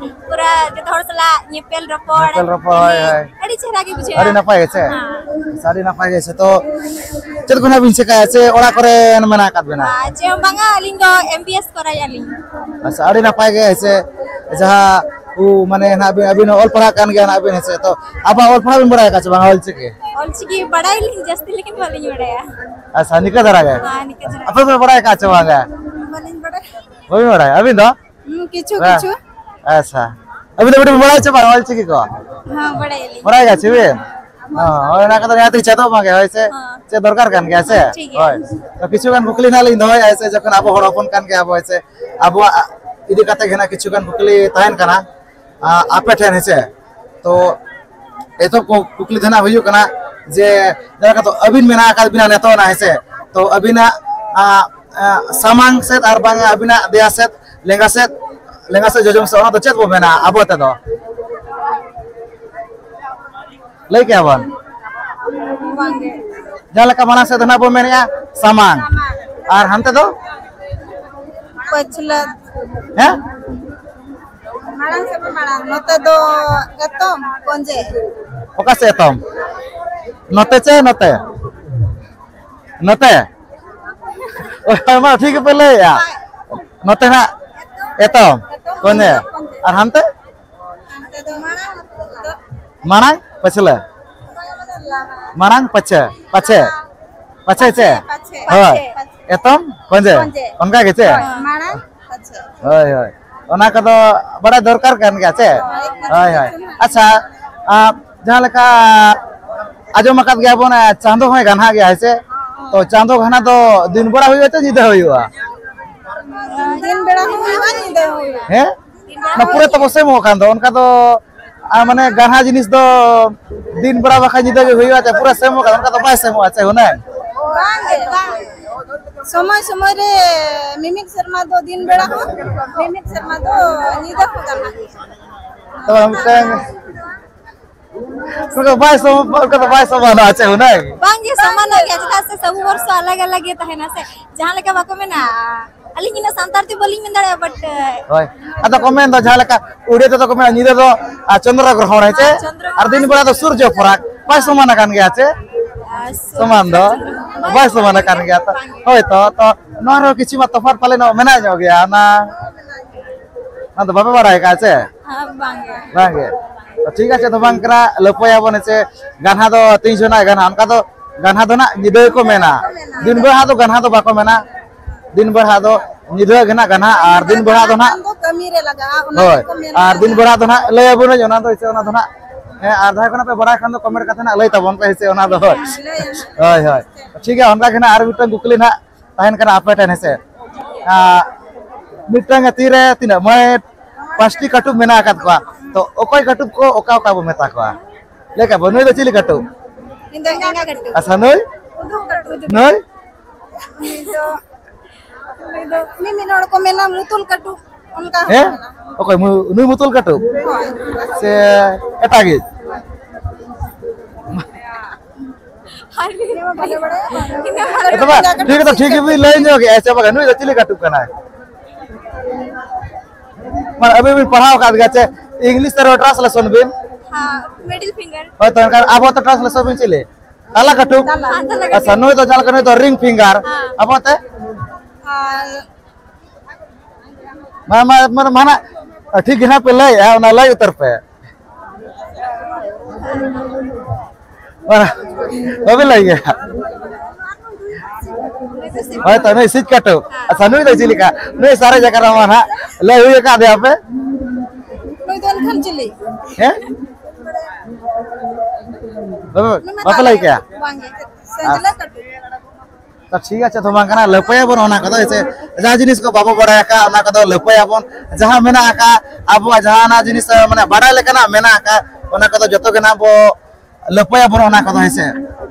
ᱯᱩᱨᱟᱹ ᱡᱚᱛᱚ ᱦᱚᱲ ᱥᱟᱞᱟᱜ ᱧᱮᱯᱮᱞ ᱨᱚᱯᱚᱲ, ᱧᱮᱯᱮᱞ ᱨᱚᱯᱚᱲ, ᱦᱳᱭ, ᱦᱳᱭ᱾ ᱟᱹᱰᱤ ᱪᱮᱦᱨᱟ ᱜᱮ ᱵᱩᱡᱷᱟᱹᱜᱼᱟ᱾ ᱟᱹᱰᱤ ᱱᱟᱯᱟᱭ ᱜᱮ ᱥᱮ? ᱦᱮᱸ᱾ ᱟᱹᱰᱤ ᱱᱟᱯᱟᱭ ᱜᱮ ᱥᱮ᱾ ᱛᱚ ᱪᱮᱫ ᱠᱚ ᱱᱟᱜ ᱵᱤᱱ ᱪᱮᱠᱟᱭᱟ ᱥᱮ ᱚᱲᱟᱜ ᱠᱚᱨᱮ ᱢᱮᱱᱟᱜ ᱟᱠᱟᱫ ᱵᱤᱱᱟ? ᱟᱨ ᱪᱮᱫ ᱦᱚᱸ ᱵᱟᱝᱟ, ᱟᱹᱞᱤᱧ ᱫᱚ ᱮᱢ ᱵᱤ ᱮᱥ ᱠᱚᱨᱟᱣᱮᱫᱼᱟ ᱞᱤᱧ᱾ ᱟᱪᱪᱷᱟ, ᱟᱹᱰᱤ ᱱᱟᱯᱟᱭ ᱜᱮ ᱦᱮᱸ ᱥᱮ, ᱡᱟᱦᱟᱸ ᱠᱚ ᱢᱟᱱᱮ ᱱᱟᱜ ᱵᱤᱱ, ᱟᱹᱵᱤᱱ ᱦᱚᱸ ᱚᱞ ᱯᱟᱲᱦᱟᱜ ᱠᱟᱱ ᱜᱮᱭᱟ ᱱᱟᱜ ᱵᱤᱱ ᱦᱮᱸ ᱥᱮ, ᱛᱚ ᱟᱵᱚᱣᱟᱜ ᱚᱞ ᱯᱟᱲᱦᱟᱣ ᱵᱤᱱ ᱵᱟᱲᱟᱭ ᱟᱠᱟᱫ ᱪᱮ ᱵᱟᱝ ᱚᱞ ᱪᱤᱠᱤ? ᱚᱞ ᱪᱤᱠᱤ ᱵᱟᱲᱟᱭᱟᱞᱤᱧ ᱡᱟᱹᱥᱛᱤ, ᱞᱮᱠᱤᱱ ᱵᱟᱹᱞᱤᱧ ᱵᱟᱲᱟᱭᱟ᱾ ᱟᱪᱪᱷᱟ, ᱱᱤᱠᱟᱹ ᱫᱷᱟᱨᱟ ᱜᱮ᱾ ᱦᱮᱸ, ᱱᱤᱠᱟᱹ ᱫᱷᱟᱨᱟ᱾ ᱟᱯᱮ ᱯᱮ ᱵᱟᱲᱟᱭ ᱟᱠᱟᱫ ᱪᱮ ᱵᱟᱝ? ᱵᱟᱹᱞᱤᱧ ᱵᱟᱲᱟᱭᱟ᱾ ᱵᱟᱹᱵᱤᱱ ᱵᱟᱲᱟᱭᱟ ᱟᱹᱵᱤᱱ ᱫᱚ? ᱦᱩᱸ, ᱠᱤᱪᱷᱩ ᱵᱟᱝ᱾ ᱠᱤᱪᱷᱩ᱾ ᱟᱪᱪᱷᱟ, ᱟᱹᱵᱤᱱ ᱫᱚ ᱵᱟᱹᱵᱤᱱ ᱵᱟᱲᱟᱭᱟ ᱪᱮ ᱵᱟᱝ ᱚᱞ ᱪᱤᱠᱤ ᱠᱚ? ᱦᱮᱸ, ᱵᱟᱲᱟᱭᱟᱞᱤᱧ᱾ ᱵᱟᱲᱟᱭ ᱜᱮᱭᱟ ᱪᱮ ᱵᱤᱱ? ᱦᱚᱸ, ᱦᱳᱭ, ᱚᱱᱟ ᱠᱚᱫᱚ ᱱᱤᱦᱟᱹᱛ ᱜᱮ ᱪᱮᱫᱚᱜ ᱢᱟ ᱜᱮ, ᱦᱳᱭ ᱥᱮ? ᱦᱚᱸ᱾ ᱪᱮᱫ ᱫᱚᱨᱠᱟᱨ ᱠᱟᱱ ᱜᱮᱭᱟ ᱥᱮ? ᱴᱷᱤᱠ ᱜᱮᱭᱟ᱾ ᱦᱳᱭ᱾ ᱛᱚ, ᱠᱤᱪᱷᱩ ᱜᱟᱱ ᱠᱩᱠᱞᱤ ᱱᱟᱜ ᱞᱤᱧ ᱫᱚᱦᱚᱭᱟ, ᱦᱳᱭ ᱥᱮ? ᱡᱚᱠᱷᱚᱱ ᱟᱵᱚ ᱦᱚᱲ ᱦᱚᱯᱚᱱ ᱠᱟᱱ ᱜᱮᱭᱟ ᱵᱚ, ᱦᱳᱭ ᱥᱮ? ᱟᱵᱚᱣᱟᱜ ᱤᱫᱤ ᱠᱟᱛᱮ ᱜᱮ ᱱᱟᱜ ᱠᱤᱪᱷᱩ ᱜᱟᱱ ᱠᱩᱠᱞᱤ ᱛᱟᱦᱮᱱ ᱠᱟᱱᱟ, ᱟ, ᱟᱯᱮ ᱴᱷᱮᱱ, ᱦᱮᱸ ᱥᱮ? ᱛᱚ, ᱮᱛᱚᱦᱚᱵ ᱠᱚ-, ᱠᱩᱠᱞᱤ ᱫᱚ ᱱᱟᱜ ᱦᱩᱭᱩᱜ ᱠᱟᱱᱟ ᱡᱮ, ᱡᱟᱦᱟᱸ ᱞᱮᱠᱟ ᱫᱚ ᱟᱹᱵᱤᱱ ᱢᱮᱱᱟᱜ ᱟᱠᱟᱫ ᱵᱤᱱᱟ ᱱᱤᱛᱚᱜ ᱱᱟᱜ, ᱦᱮᱸ ᱥᱮ? ᱛᱚ, ᱟᱹᱵᱤᱱᱟᱜ, ᱟ, ᱟ, ᱥᱟᱢᱟᱝ ᱥᱮᱫ ᱟᱨ ᱵᱟᱝ ᱟᱹᱵᱤᱱᱟᱜ ᱫᱮᱭᱟ ᱥᱮᱫ, ᱞᱮᱸᱜᱟ ᱥᱮᱫ, ᱞᱮᱸᱜᱟ ᱥᱮᱫ, ᱡᱚᱡᱚᱢ ᱥᱮᱫ, ᱚᱱᱟ ᱫᱚ ᱪᱮᱫ ᱵᱚ ᱢᱮᱱᱟ ᱟᱵᱚ ᱛᱮᱫᱚ? ᱞᱟᱹᱭ ᱠᱮᱜᱼᱟ ᱵᱚᱱ᱾ ᱵᱟᱝᱜᱮ᱾ ᱡᱟᱦᱟᱸ ᱞᱮᱠᱟ ᱢᱟᱲᱟᱝ ᱥᱮᱫ ᱫᱚ ᱱᱟᱜ ᱵᱚ ᱢᱮᱱᱮᱜᱼᱟ ᱥᱟᱢᱟᱝ᱾ ᱥᱟᱢᱟᱝ᱾ ᱟᱨ ᱦᱟᱱᱛᱮ ᱫᱚ? ᱯᱟᱹᱪᱷᱞᱟᱹ᱾ ᱦᱮᱸ? ᱢᱟᱲᱟᱝ ᱥᱮᱫ ᱢᱟ ᱢᱟᱲᱟᱝ, ᱱᱚᱛᱮ ᱫᱚ ᱮᱛᱚᱢ, ᱠᱚᱧᱡᱮ᱾ ᱚᱠᱟ ᱥᱮᱫ ᱮᱛᱚᱢ? ᱱᱚᱛᱮ ᱪᱮ ᱱᱚᱛᱮ? ᱱᱚᱛᱮ? ᱦᱳᱭ, ᱢᱟ ᱴᱷᱤᱠ ᱜᱮᱯᱮ ᱞᱟᱹᱭᱮᱜᱼᱟ᱾ ᱱᱚᱛᱮ ᱱᱟᱜ ᱮᱛᱚᱢ, ᱠᱚᱧᱮ᱾ ᱟᱨ ᱦᱟᱱᱛᱮ? ᱦᱟᱱᱛᱮ ᱫᱚ ᱢᱟᱲᱟᱝ᱾ ᱢᱟᱲᱟᱝ ᱯᱟᱹᱪᱷᱞᱟᱹ᱾ ᱢᱟᱲᱟᱝ ᱯᱟᱪᱷᱮ, ᱯᱟᱪᱷᱮ᱾ ᱯᱟᱪᱷᱮ ᱪᱮ? ᱯᱟᱪᱷᱮ, ᱦᱳᱭ᱾ ᱯᱟᱪᱷᱮ᱾ ᱮᱛᱚᱢ ᱠᱚᱧᱡᱮ᱾ ᱠᱚᱧᱡᱮ᱾ ᱚᱱᱠᱟ ᱜᱮ ᱪᱮ? ᱦᱳᱭ, ᱢᱟᱲᱟᱝ ᱯᱟᱪᱷᱮ᱾ ᱦᱳᱭ, ᱦᱳᱭ᱾ ᱚᱱᱟ ᱠᱚᱫᱚ ᱵᱟᱲᱟᱭ ᱫᱚᱨᱠᱟᱨ ᱠᱟᱱ ᱜᱮᱭᱟ ᱪᱮ? ᱦᱳᱭ᱾ ᱦᱳᱭ, ᱦᱳᱭ᱾ ᱟᱪᱪᱷᱟ, ᱟ, ᱡᱟᱦᱟᱸ ᱞᱮᱠᱟ ᱟᱸᱡᱚᱢ ᱟᱠᱟᱫ ᱜᱮᱭᱟ ᱵᱚᱱ, ᱟ, ᱪᱟᱸᱫᱚ ᱦᱚᱸᱭ ᱜᱟᱱᱦᱟᱜ ᱜᱮᱭᱟ, ᱦᱮᱸ ᱥᱮ? ᱛᱚ ᱪᱟᱸᱫᱚ ᱜᱟᱱᱦᱟᱜ ᱫᱚ ᱫᱤᱱ ᱵᱮᱲᱟ ᱦᱩᱭᱩᱜᱼᱟ ᱪᱮ ᱧᱤᱫᱟᱹ ᱦᱩᱭᱩᱜᱼᱟ? ᱫᱤᱱ ᱵᱮᱲᱟ ᱦᱚᱸ ᱦᱩᱭᱩᱜᱼᱟ, ᱧᱤᱫᱟᱹ ᱦᱚᱸ ᱦᱩᱭᱩᱜᱼᱟ᱾ ᱦᱮᱸ? ᱚᱱᱟ ᱯᱩᱨᱟᱹ ᱛᱟᱵᱚ ᱥᱮᱢᱚᱜ ᱠᱟᱱ ᱫᱚ, ᱚᱱᱠᱟ ᱫᱚ, ᱟ, ᱢᱟᱱᱮ ᱜᱟᱱᱦᱟ ᱡᱤᱱᱤᱥ ᱫᱚ ᱫᱤᱱ ᱵᱮᱲᱟ ᱵᱟᱠᱷᱟᱡ ᱧᱤᱫᱟᱹ ᱜᱮ ᱦᱩᱭᱩᱜᱼᱟ, ᱪᱮ ᱯᱩᱨᱟᱹ ᱥᱮᱢᱚᱜ ᱠᱟᱱ, ᱚᱱᱠᱟ ᱫᱚ ᱵᱟᱭ ᱥᱮᱢᱚᱜᱼᱟ ᱪᱮ ᱦᱩᱱᱟᱹᱝ? ᱵᱟᱝ ᱜᱮ, ᱵᱟᱝ᱾ ᱥᱚᱢᱚᱭ ᱥᱚᱢᱚᱭ ᱨᱮ ᱢᱤᱢᱤᱫ ᱥᱮᱨᱢᱟ ᱫᱚ ᱫᱤᱱ ᱵᱮᱲᱟ ᱦᱚᱸ, ᱢᱤᱢᱤᱫ ᱥᱮᱨᱢᱟ ᱫᱚ ᱧᱤᱫᱟᱹ ᱦᱚᱸ ᱜᱟᱱᱚᱜ ᱜᱮᱭᱟ᱾ ᱛᱚ ᱢᱤᱫᱴᱟᱝ ᱚᱱᱠᱟ ᱵᱟᱭ ᱥᱚᱢ-, ᱚᱱᱠᱟ ᱫᱚ ᱵᱟᱭ ᱥᱚᱢᱟᱱᱚᱜᱼᱟ ᱪᱮ ᱦᱩᱱᱟᱹᱝ? ᱵᱟᱝ ᱜᱮ ᱥᱚᱢᱟᱱᱚᱜ ᱜᱮᱭᱟ, ᱪᱮᱫᱟᱜ ᱥᱮ ᱥᱟᱵᱩ ᱵᱚᱨᱥᱚ ᱟᱞᱟᱜᱽ ᱟᱞᱟᱜᱽ ᱜᱮ ᱛᱟᱦᱮᱱᱟ ᱥᱮ᱾ ᱡᱟᱦᱟᱸ ᱞᱮᱠᱟ ᱵᱟᱠᱚ ᱢᱮᱱᱟ, ᱟᱹᱞᱤᱧ ᱤᱱᱟᱹ ᱥᱟᱱᱛᱟᱲ ᱛᱮ ᱵᱟᱹᱞᱤᱧ ᱢᱮᱱ ᱫᱟᱲᱮᱭᱟᱜᱼᱟ, but ᱦᱳᱭ᱾ ᱟᱫᱚ ᱠᱚ ᱢᱮᱱ ᱫᱚ ᱡᱟᱦᱟᱸ ᱞᱮᱠᱟ ᱩᱲᱤᱭᱟ ᱛᱮᱫᱚ ᱠᱚ ᱢᱮᱱᱟ ᱧᱤᱫᱟᱹ ᱫᱚ, ᱟᱨ, ᱪᱚᱱᱫᱨᱚ ᱜᱨᱚᱦᱚᱬ, ᱦᱮᱸ ᱪᱮ? ᱟᱨ ᱪᱚᱱᱫᱨᱚ ᱟᱨ ᱫᱤᱱ ᱵᱮᱲᱟ ᱫᱚ ᱥᱩᱨᱡᱚ ᱯᱚᱨᱟᱜᱽ᱾ ᱵᱟᱭ ᱥᱚᱢᱟᱱ ᱟᱠᱟᱱ ᱜᱮᱭᱟ ᱪᱮ? ᱟᱨ ᱥᱩᱨᱡᱚ ᱥᱚᱢᱟᱱ ᱫᱚ ᱵᱟᱭ ᱵᱟᱭ ᱥᱚᱢᱟᱱ ᱥᱚᱢᱟᱱ ᱟᱠᱟᱱ ᱜᱮᱭᱟ᱾ ᱛᱚ, ᱵᱟᱝ ᱜᱮ᱾ ᱦᱳᱭ ᱛᱚ, ᱛᱚ ᱱᱚᱣᱟ ᱨᱮᱦᱚᱸ ᱠᱤᱪᱷᱩ ᱢᱟ ᱛᱚᱯᱷᱟᱛ ᱯᱟᱞᱮᱱᱚᱜ ᱢᱮᱱᱟᱜ ᱧᱚᱜ ᱜᱮᱭᱟ, ᱚᱱᱟ, ᱚᱱᱟ ᱫᱚ ᱵᱟᱯᱮ ᱵᱟᱲᱟᱭ ᱟᱠᱟᱫᱼᱟ ᱪᱮ? ᱦᱮᱸ, ᱵᱟᱝ ᱜᱮ᱾ ᱵᱟᱝ ᱜᱮ᱾ ᱛᱚ ᱴᱷᱤᱠ ᱟᱪᱷᱮ, ᱫᱚ ᱵᱟᱝ ᱠᱟᱱᱟ, ᱞᱟᱹᱯᱟᱹᱭᱟᱵᱚᱱ ᱦᱮᱸ ᱪᱮ? ᱜᱟᱱᱦᱟ ᱫᱚ ᱛᱤᱱ ᱡᱚᱦᱚᱜ ᱜᱟᱱᱦᱟ, ᱚᱱᱠᱟ ᱫᱚ ᱜᱟᱱᱦᱟ ᱫᱚ ᱱᱟᱜ ᱧᱤᱫᱟᱹ ᱜᱮᱠᱚ ᱢᱮᱱᱟ᱾ ᱫᱤᱱ ᱵᱮᱲᱟ ᱫᱚ ᱜᱟᱱᱦᱟ ᱫᱚ ᱵᱟᱠᱚ ᱢᱮᱱᱟ᱾ ᱫᱤᱱ ᱵᱮᱲᱟ ᱫᱚ ᱧᱤᱫᱟᱹ ᱜᱮ ᱱᱟᱜ ᱜᱟᱱᱦᱟ, ᱟᱨ ᱫᱤᱱ ᱵᱮᱲᱟ ᱫᱚ ᱱᱟᱜ, ᱠᱷᱟᱱ ᱫᱚ ᱠᱟᱹᱢᱤ ᱨᱮ ᱞᱟᱜᱟᱜᱼᱟ, ᱚᱱᱟ ᱦᱳᱭ, ᱜᱮᱠᱚ ᱢᱮᱱᱟ᱾ ᱟᱨ ᱫᱤᱱ ᱵᱮᱲᱟ ᱫᱚ ᱱᱟᱜ ᱞᱟᱹᱭ ᱟᱵᱚᱱᱟᱹᱧ, ᱚᱱᱟ ᱫᱚ ᱦᱮᱸ ᱪᱮ, ᱚᱱᱟ ᱫᱚ ᱱᱟᱜ, ᱦᱮᱸ, ᱟᱨ ᱡᱟᱦᱟᱸᱭ ᱠᱷᱚᱱᱟᱜ ᱯᱮ ᱵᱟᱲᱟᱭ ᱠᱷᱟᱱ ᱫᱚ ᱠᱚᱢᱮᱱᱴ ᱠᱟᱛᱮ ᱱᱟᱜ ᱞᱟᱹᱭ ᱛᱟᱵᱚᱱ ᱯᱮ ᱦᱮᱸ ᱪᱮ, ᱚᱱᱟ ᱫᱚ ᱦᱳᱭ᱾ ᱦᱮᱸ, ᱞᱟᱹᱭ ᱟᱢ᱾ ᱦᱳᱭ, ᱦᱳᱭ᱾ ᱴᱷᱤᱠ ᱜᱮᱭᱟ, ᱚᱱᱠᱟ ᱜᱮ ᱱᱟᱜ ᱟᱨ ᱢᱤᱫᱴᱟᱝ ᱠᱩᱠᱞᱤ ᱱᱟᱜ ᱛᱟᱦᱮᱱ ᱠᱟᱱᱟ ᱟᱯᱮ ᱴᱷᱮᱱ, ᱦᱮᱸ ᱥᱮ? ᱟᱸ, ᱢᱤᱫᱴᱟᱝ ᱛᱤ ᱨᱮ ᱛᱤᱱᱟᱹᱜ, ᱢᱚᱬᱮ, ᱯᱟᱸᱪᱴᱤ ᱠᱟᱹᱴᱩᱵ ᱢᱮᱱᱟᱜ ᱟᱠᱟᱫ ᱠᱚᱣᱟ, ᱛᱚ ᱚᱠᱚᱭ ᱠᱟᱹᱴᱩᱵ ᱠᱚ ᱚᱠᱟ ᱚᱠᱟ ᱵᱚ ᱢᱮᱛᱟ ᱠᱚᱣᱟ? ᱞᱟᱹᱭ ᱠᱟᱜ ᱵᱚ, ᱱᱩᱭ ᱫᱚ ᱪᱤᱞᱤ ᱠᱟᱹᱴᱩᱵ? ᱤᱧ ᱫᱚ ᱮᱸᱜᱟ ᱠᱟᱹᱴᱩᱵ᱾ ᱟᱪᱪᱷᱟ, ᱱᱩᱭ? ᱩᱫᱩᱜ ᱠᱟᱹᱴᱩᱵ᱾ ᱱᱩᱭ? ᱩᱱᱤ ᱫᱚ, ᱩᱱᱤ ᱫᱚ, ᱢᱤᱢᱤᱫ ᱦᱚᱲ ᱠᱚ ᱢᱮᱱᱟ ᱢᱩᱛᱩᱞ ᱠᱟᱹᱴᱩᱵ, ᱚᱱᱠᱟ ᱦᱚᱸ ᱦᱮᱸ? ᱢᱮᱱᱟ᱾ ᱚᱠᱚᱭ ᱢᱩ-, ᱱᱩᱭ ᱢᱩᱛᱩᱞ ᱠᱟᱹᱴᱩᱵ? ᱦᱳᱭ᱾ ᱥᱮ ᱮᱴᱟᱜᱤᱡ? ᱤᱱᱟᱹ ᱢᱟ ᱵᱟᱞᱮ ᱵᱟᱲᱟᱭᱟ᱾ ᱤᱱᱟᱹ ᱢᱟ ᱮ ᱛᱚᱵᱮ, ᱴᱷᱤᱠ ᱜᱮᱭᱟ, ᱛᱚ ᱴᱷᱤᱠ ᱜᱮᱵᱤᱱ ᱞᱟᱹᱭ ᱧᱚᱜ ᱮᱜᱼᱟ, ᱪᱮ ᱵᱟᱝᱟ? ᱱᱩᱭ ᱫᱚ ᱪᱤᱞᱤ ᱠᱟᱹᱴᱩᱵ ᱠᱟᱱᱟᱭ? ᱢᱟ, ᱟᱹᱵᱤᱱ ᱵᱤᱱ ᱯᱟᱲᱦᱟᱣ ᱟᱠᱟᱫ ᱜᱮᱭᱟ ᱪᱮ? ᱤᱝᱞᱤᱥ ᱛᱮ ᱨᱮᱦᱚᱸ translation ᱵᱤᱱ᱾ ᱦᱮᱸ, middle finger᱾ ᱦᱳᱭ, ᱛᱚ ᱮᱱᱠᱷᱟᱱ ᱟᱵᱚ ᱛᱮ translation ᱵᱤᱱ ᱪᱮᱞᱮ? ᱛᱟᱞᱟ ᱠᱟᱹᱴᱩᱵ᱾ ᱛᱟᱞᱟ᱾ ᱟᱪᱪᱷᱟ, ᱱᱩᱭ ᱫᱚ ᱡᱟᱦᱟᱸ ᱞᱮᱠᱟ, ᱱᱩᱭ ᱫᱚ ring finger᱾ ᱦᱮᱸ᱾ ᱟᱵᱚ ᱛᱮ? ᱟᱨ ᱢᱟ, ᱢᱟ, ᱢᱟ, ᱢᱟ ᱱᱟᱜ, ᱴᱷᱤᱠ ᱜᱮ ᱱᱟᱜ ᱯᱮ ᱞᱟᱹᱭᱮᱜᱼᱟ, ᱚᱱᱟ ᱞᱟᱹᱭ ᱩᱛᱟᱹᱨ ᱯᱮ᱾ ᱵᱟ-, ᱵᱟᱵᱮᱱ ᱞᱟᱹᱭ ᱜᱮᱭᱟ? ᱦᱳᱭ ᱛᱚ, ᱱᱩᱭ ᱥᱤᱡ ᱠᱟᱹᱴᱩᱵ᱾ ᱟᱪᱪᱷᱟ, ᱱᱩᱭ ᱫᱚ ᱪᱮᱫ ᱞᱮᱠᱟ? ᱱᱩᱭ ᱥᱟᱨᱮᱡ ᱟᱠᱟᱱᱟ ᱢᱟ ᱱᱟᱜ᱾ ᱞᱟᱹᱭ ᱦᱩᱭ ᱟᱠᱟᱫ ᱫᱮᱭᱟ ᱯᱮ? ᱱᱩᱭ ᱫᱚ ᱮᱱᱠᱷᱟᱱ ᱪᱤᱞᱤ? ᱦᱮᱸ? ᱵᱟᱯᱮ, ᱱᱩᱭ ᱢᱟ ᱵᱟᱯᱮ ᱞᱟᱹᱭ ᱛᱟᱞᱟ ᱠᱮᱭᱟ? ᱵᱟᱝ ᱜᱮ᱾ ᱥᱮᱸᱡᱞᱟ ᱟᱪᱪᱷᱟ᱾ ᱠᱟᱹᱴᱩᱵ᱾ ᱛᱚ ᱴᱷᱤᱠ ᱟᱪᱷᱮ, ᱫᱚ ᱵᱟᱝ ᱠᱟᱱᱟ, ᱞᱟᱹᱯᱟᱹᱭᱟᱵᱚᱱ ᱚᱱᱟ ᱠᱚᱫᱚ, ᱦᱮᱸ ᱥᱮ? ᱡᱟᱦᱟᱸ ᱡᱤᱱᱤᱥ ᱠᱚ ᱵᱟᱵᱚ ᱵᱟᱲᱟᱭ ᱟᱠᱟᱫ, ᱚᱱᱟ ᱠᱚᱫᱚ ᱞᱟᱹᱯᱟᱹᱭᱟᱵᱚᱱ᱾ ᱡᱟᱦᱟᱸ ᱢᱮᱱᱟᱜ ᱟᱠᱟᱫ, ᱟᱵᱚᱣᱟᱜ ᱡᱟᱦᱟᱱᱟᱜ ᱡᱤᱱᱤᱥ, ᱢᱟᱱᱮ, ᱵᱟᱲᱟᱭ ᱞᱮᱠᱟᱱᱟᱜ ᱢᱮᱱᱟᱜ ᱟᱠᱟᱫ, ᱚᱱᱟ ᱠᱚᱫᱚ ᱡᱚᱛᱚ ᱜᱮ ᱱᱟᱜ ᱵᱚ ᱞᱟᱹᱯᱟᱹᱭᱟᱵᱚᱱ ᱚᱱᱟ ᱠᱚᱫᱚ, ᱦᱮᱸ ᱥᱮ?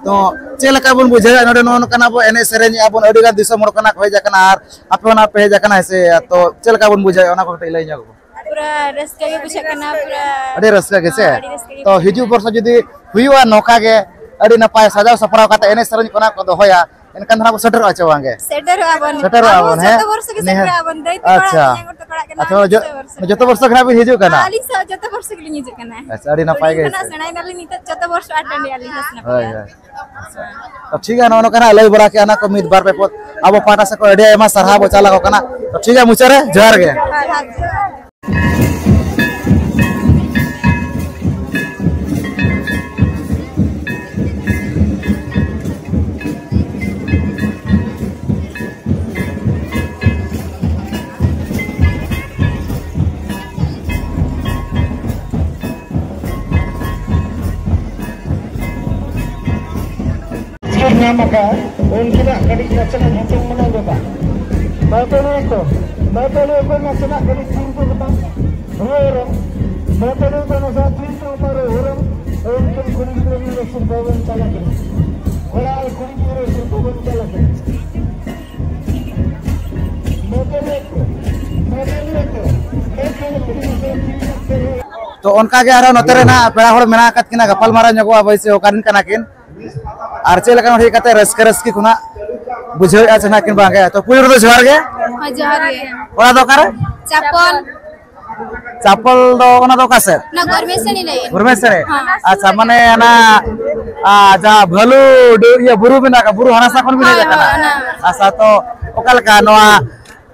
ᱛᱚ ᱪᱮᱫ ᱞᱮᱠᱟ ᱵᱚᱱ ᱵᱩᱡᱷᱟᱹᱣᱮᱫᱼᱟ ᱱᱚᱰᱮ ᱱᱚᱜᱼᱚ ᱱᱚᱝᱠᱟᱱᱟᱜ ᱟᱵᱚ ᱮᱱᱮᱡ ᱥᱮᱨᱮᱧ ᱟᱵᱚᱱ, ᱟᱹᱰᱤ ᱜᱟᱱ ᱫᱤᱥᱚᱢ ᱦᱚᱲ ᱠᱷᱚᱱᱟᱜ ᱠᱚ ᱦᱮᱡ ᱟᱠᱟᱱᱟ ᱟᱨ ᱟᱯᱮ ᱦᱚᱸ ᱱᱟᱜ ᱯᱮ ᱦᱮᱡ ᱟᱠᱟᱱᱟ, ᱦᱮᱸ ᱥᱮ? ᱛᱚ ᱪᱮᱫ ᱞᱮᱠᱟ ᱵᱚᱱ ᱵᱩᱡᱷᱟᱹᱣᱮᱫᱼᱟ ᱚᱱᱟ ᱠᱚ ᱠᱟᱹᱴᱤᱡ ᱞᱟᱹᱭ ᱧᱚᱜ ᱵᱚᱱ᱾ ᱯᱩᱨᱟᱹ ᱨᱟᱹᱥᱠᱟᱹ ᱜᱮ ᱵᱩᱡᱷᱟᱹᱜ ᱠᱟᱱᱟ, ᱯᱩᱨᱟᱹ ᱟᱹᱰᱤ ᱨᱟᱹᱥᱠᱟᱹ ᱜᱮ ᱥᱮ? ᱦᱚᱸ, ᱟᱹᱰᱤ ᱨᱟᱹᱥᱠᱟᱹ ᱜᱮ ᱛᱚ ᱵᱩᱡᱷᱟᱹᱜ ᱦᱤᱡᱩᱜ ᱠᱟᱱᱟ᱾ ᱵᱚᱨᱥᱚ ᱡᱩᱫᱤ ᱦᱩᱭᱩᱜᱼᱟ ᱱᱚᱝᱠᱟ ᱜᱮ, ᱟᱹᱰᱤ ᱱᱟᱯᱟᱭ ᱥᱟᱡᱟᱣ ᱥᱟᱯᱲᱟᱣ ᱠᱟᱛᱮ ᱮᱱᱮᱡ ᱥᱮᱨᱮᱧ ᱠᱚ ᱱᱟᱜ ᱠᱚ ᱫᱚᱦᱚᱭᱟ, ᱮᱱᱠᱷᱟᱱ ᱫᱚ ᱱᱟᱜ ᱵᱚᱱ ᱥᱮᱴᱮᱨᱚᱜᱼᱟ ᱪᱮ ᱵᱟᱝ ᱜᱮ? ᱥᱮᱴᱮᱨᱚᱜᱼᱟ ᱵᱚᱱ᱾ ᱥᱮᱴᱮᱨᱚᱜᱼᱟ ᱟᱵᱚ ᱵᱚᱱ, ᱦᱮᱸ? ᱡᱚᱛᱚ ᱵᱚᱨᱥᱚ ᱜᱮ ᱱᱤᱦᱟᱹᱛ᱾ ᱥᱮᱴᱮᱨᱚᱜᱼᱟ ᱵᱚᱱ, ᱫᱟᱹᱭ ᱛᱟᱠᱚ ᱟᱪᱪᱷᱟ᱾ ᱚᱲᱟᱜ, ᱛᱮᱧᱟᱝ ᱛᱟᱠᱚ ᱚᱲᱟᱜ ᱠᱟᱱᱟ, ᱟᱪᱪᱷᱟ, ᱡᱚ-, ᱡᱚᱛᱚ ᱵᱚᱨᱥᱚ ᱜᱮ᱾ ᱡᱚᱛᱚ ᱵᱚᱨᱥᱚ ᱜᱮ ᱱᱟᱜ ᱵᱤᱱ ᱦᱤᱡᱩᱜ ᱠᱟᱱᱟ? ᱟᱹᱞᱤᱧ ᱥᱟᱶ ᱡᱚᱛᱚ ᱵᱚᱨᱥᱚ ᱜᱮᱞᱤᱧ ᱦᱤᱡᱩᱜ ᱠᱟᱱᱟ᱾ ᱟᱪᱪᱷᱟ, ᱟᱹᱰᱤ ᱱᱟᱯᱟᱭ ᱜᱮ ᱯᱩᱭᱞᱩ ᱠᱷᱚᱱᱟᱜ ᱦᱮᱸᱥᱮ? ᱥᱮᱬᱟᱭ ᱱᱟᱞᱤᱧ, ᱱᱤᱛᱚᱜ ᱡᱚᱛᱚ ᱵᱚᱨᱥᱚ attend ᱮᱜᱼᱟ ᱞᱤᱧ ᱦᱟᱸᱜ ᱥᱮᱱᱚᱜ ᱦᱳᱭ, ᱠᱟᱱᱟ᱾ ᱦᱳᱭ᱾ ᱛᱚ ᱴᱷᱤᱠ ᱜᱮᱭᱟ, ᱱᱚᱜᱼᱚ ᱱᱚᱝᱠᱟᱱᱟᱜ ᱞᱟᱹᱭ ᱵᱟᱲᱟ ᱠᱮᱜᱼᱟ ᱱᱟᱜ ᱠᱚ ᱢᱤᱫ ᱵᱟᱨ ᱯᱮ ᱯᱚᱫ᱾ ᱟᱵᱚ ᱯᱟᱦᱴᱟ ᱥᱮᱫ ᱠᱷᱚᱱ ᱟᱹᱰᱤ ᱟᱭᱢᱟ ᱥᱟᱨᱦᱟᱣ ᱵᱚ ᱪᱟᱞ ᱟᱠᱚ ᱠᱟᱱᱟ᱾ ᱛᱚ ᱴᱷᱤᱠ ᱜᱮᱭᱟ, ᱢᱩᱪᱟᱹᱫ ᱨᱮ ᱡᱚᱦᱟᱨ ᱜᱮ᱾ ᱦᱳᱭ, ᱦᱳᱭ᱾ ᱧᱟᱢ ᱟᱠᱟᱫ, ᱩᱱᱠᱤᱱᱟᱜ ᱠᱟᱹᱴᱤᱡ ᱱᱟᱥᱮᱱᱟᱜ ᱧᱩᱛᱩᱢ ᱢᱟᱱᱟᱣ ᱜᱚᱫᱟ᱾ ᱵᱟᱯᱞᱤᱭᱟᱹ ᱠᱚ, ᱵᱟᱯᱞᱤᱭᱟᱹ ᱠᱚ ᱱᱟᱥᱮᱱᱟᱜ ᱠᱟᱹᱴᱤᱡ ᱛᱤᱨᱯᱤ ᱠᱟᱛᱟ ᱨᱩᱣᱟᱹᱲ ᱨᱮ, ᱵᱟᱯᱞᱤᱭᱟᱹ ᱠᱚ ᱱᱟᱥᱮᱱᱟᱜ ᱛᱤᱨᱯᱤ ᱠᱟᱛᱟ ᱨᱩᱣᱟᱹᱲ ᱨᱮ, ᱩᱱᱠᱤᱱ ᱠᱩᱲᱤ ᱜᱤᱫᱽᱨᱟᱹ ᱜᱤᱫᱽᱨᱟᱹ ᱥᱤᱨᱯᱟᱹ ᱵᱚᱱ ᱪᱟᱞ ᱟᱹᱠᱤᱱᱟ᱾ ᱠᱚᱲᱟ ᱟᱨ ᱠᱩᱲᱤ ᱜᱤᱫᱽᱨᱟᱹ ᱥᱤᱨᱯᱟᱹ ᱵᱚᱱ ᱪᱟᱞ ᱟᱹᱠᱤᱱᱟ᱾ ᱵᱟᱯᱞᱤᱭᱟᱹ ᱠᱚ, ᱵᱟᱯᱞᱤᱭᱟᱹ ᱠᱚ, ᱛᱚ ᱚᱱᱠᱟ ᱜᱮ ᱟᱨᱦᱚᱸ ᱱᱚᱛᱮ ᱨᱮ ᱱᱟᱜ ᱯᱮᱲᱟ ᱦᱚᱲ ᱢᱮᱱᱟᱜ ᱟᱠᱟᱫ ᱠᱤᱱᱟ, ᱜᱟᱯᱟᱞ ᱢᱟᱨᱟᱣ ᱧᱚᱜᱚᱜᱼᱟ ᱵᱚᱭᱥᱮ ᱚᱠᱟᱨᱮᱱ ᱠᱟᱱᱟ ᱠᱤᱱ᱾ ᱟᱨ ᱪᱮᱫ ᱞᱮᱠᱟ ᱱᱚᱰᱮ ᱦᱮᱡ ᱠᱟᱛᱮ ᱨᱟᱹᱥᱠᱟᱹ ᱨᱟᱹᱥᱠᱤ ᱠᱷᱚᱱᱟᱜ ᱵᱩᱡᱷᱟᱹᱣᱮᱫᱼᱟ ᱥᱮ ᱱᱟᱜ ᱠᱤᱱ ᱵᱟᱝ ᱜᱮ? ᱛᱚ ᱯᱩᱭᱞᱩ ᱨᱮᱫᱚ ᱡᱚᱦᱟᱨ ᱜᱮ᱾ ᱦᱳᱭ, ᱡᱚᱦᱟᱨ ᱜᱮ᱾ ᱚᱲᱟᱜ ᱫᱚ ᱚᱠᱟᱨᱮ? ᱪᱟᱯᱚᱞ᱾ ᱪᱟᱯᱚᱞ ᱫᱚ ᱚᱱᱟ ᱫᱚ ᱚᱠᱟ ᱥᱮᱫ? ᱚᱱᱟ ᱜᱚᱨᱢᱮᱥᱟᱱᱤ ᱞᱟᱹᱭ᱾ ᱜᱚᱨᱢᱮᱥᱟᱱᱤ? ᱦᱮᱸ᱾ ᱟᱪᱪᱷᱟ, ᱢᱟᱱᱮ ᱚᱱᱟ, ᱟ, ᱡᱟᱦᱟᱸ ᱵᱷᱟᱞᱩ ᱰᱩ-, ᱤᱭᱟᱹ ᱵᱩᱨᱩ ᱢᱮᱱᱟᱜ ᱟᱠᱟᱫ, ᱵᱩᱨᱩ ᱦᱟᱱᱟ ᱥᱟ ᱠᱷᱚᱱ ᱵᱤᱱ ᱦᱮᱡ ᱦᱳᱭ, ᱟᱠᱟᱱᱟ? ᱦᱳᱭ, ᱚᱱᱟ᱾ ᱟᱪᱪᱷᱟ, ᱛᱚ ᱚᱠᱟ ᱞᱮᱠᱟ ᱱᱚᱣᱟ,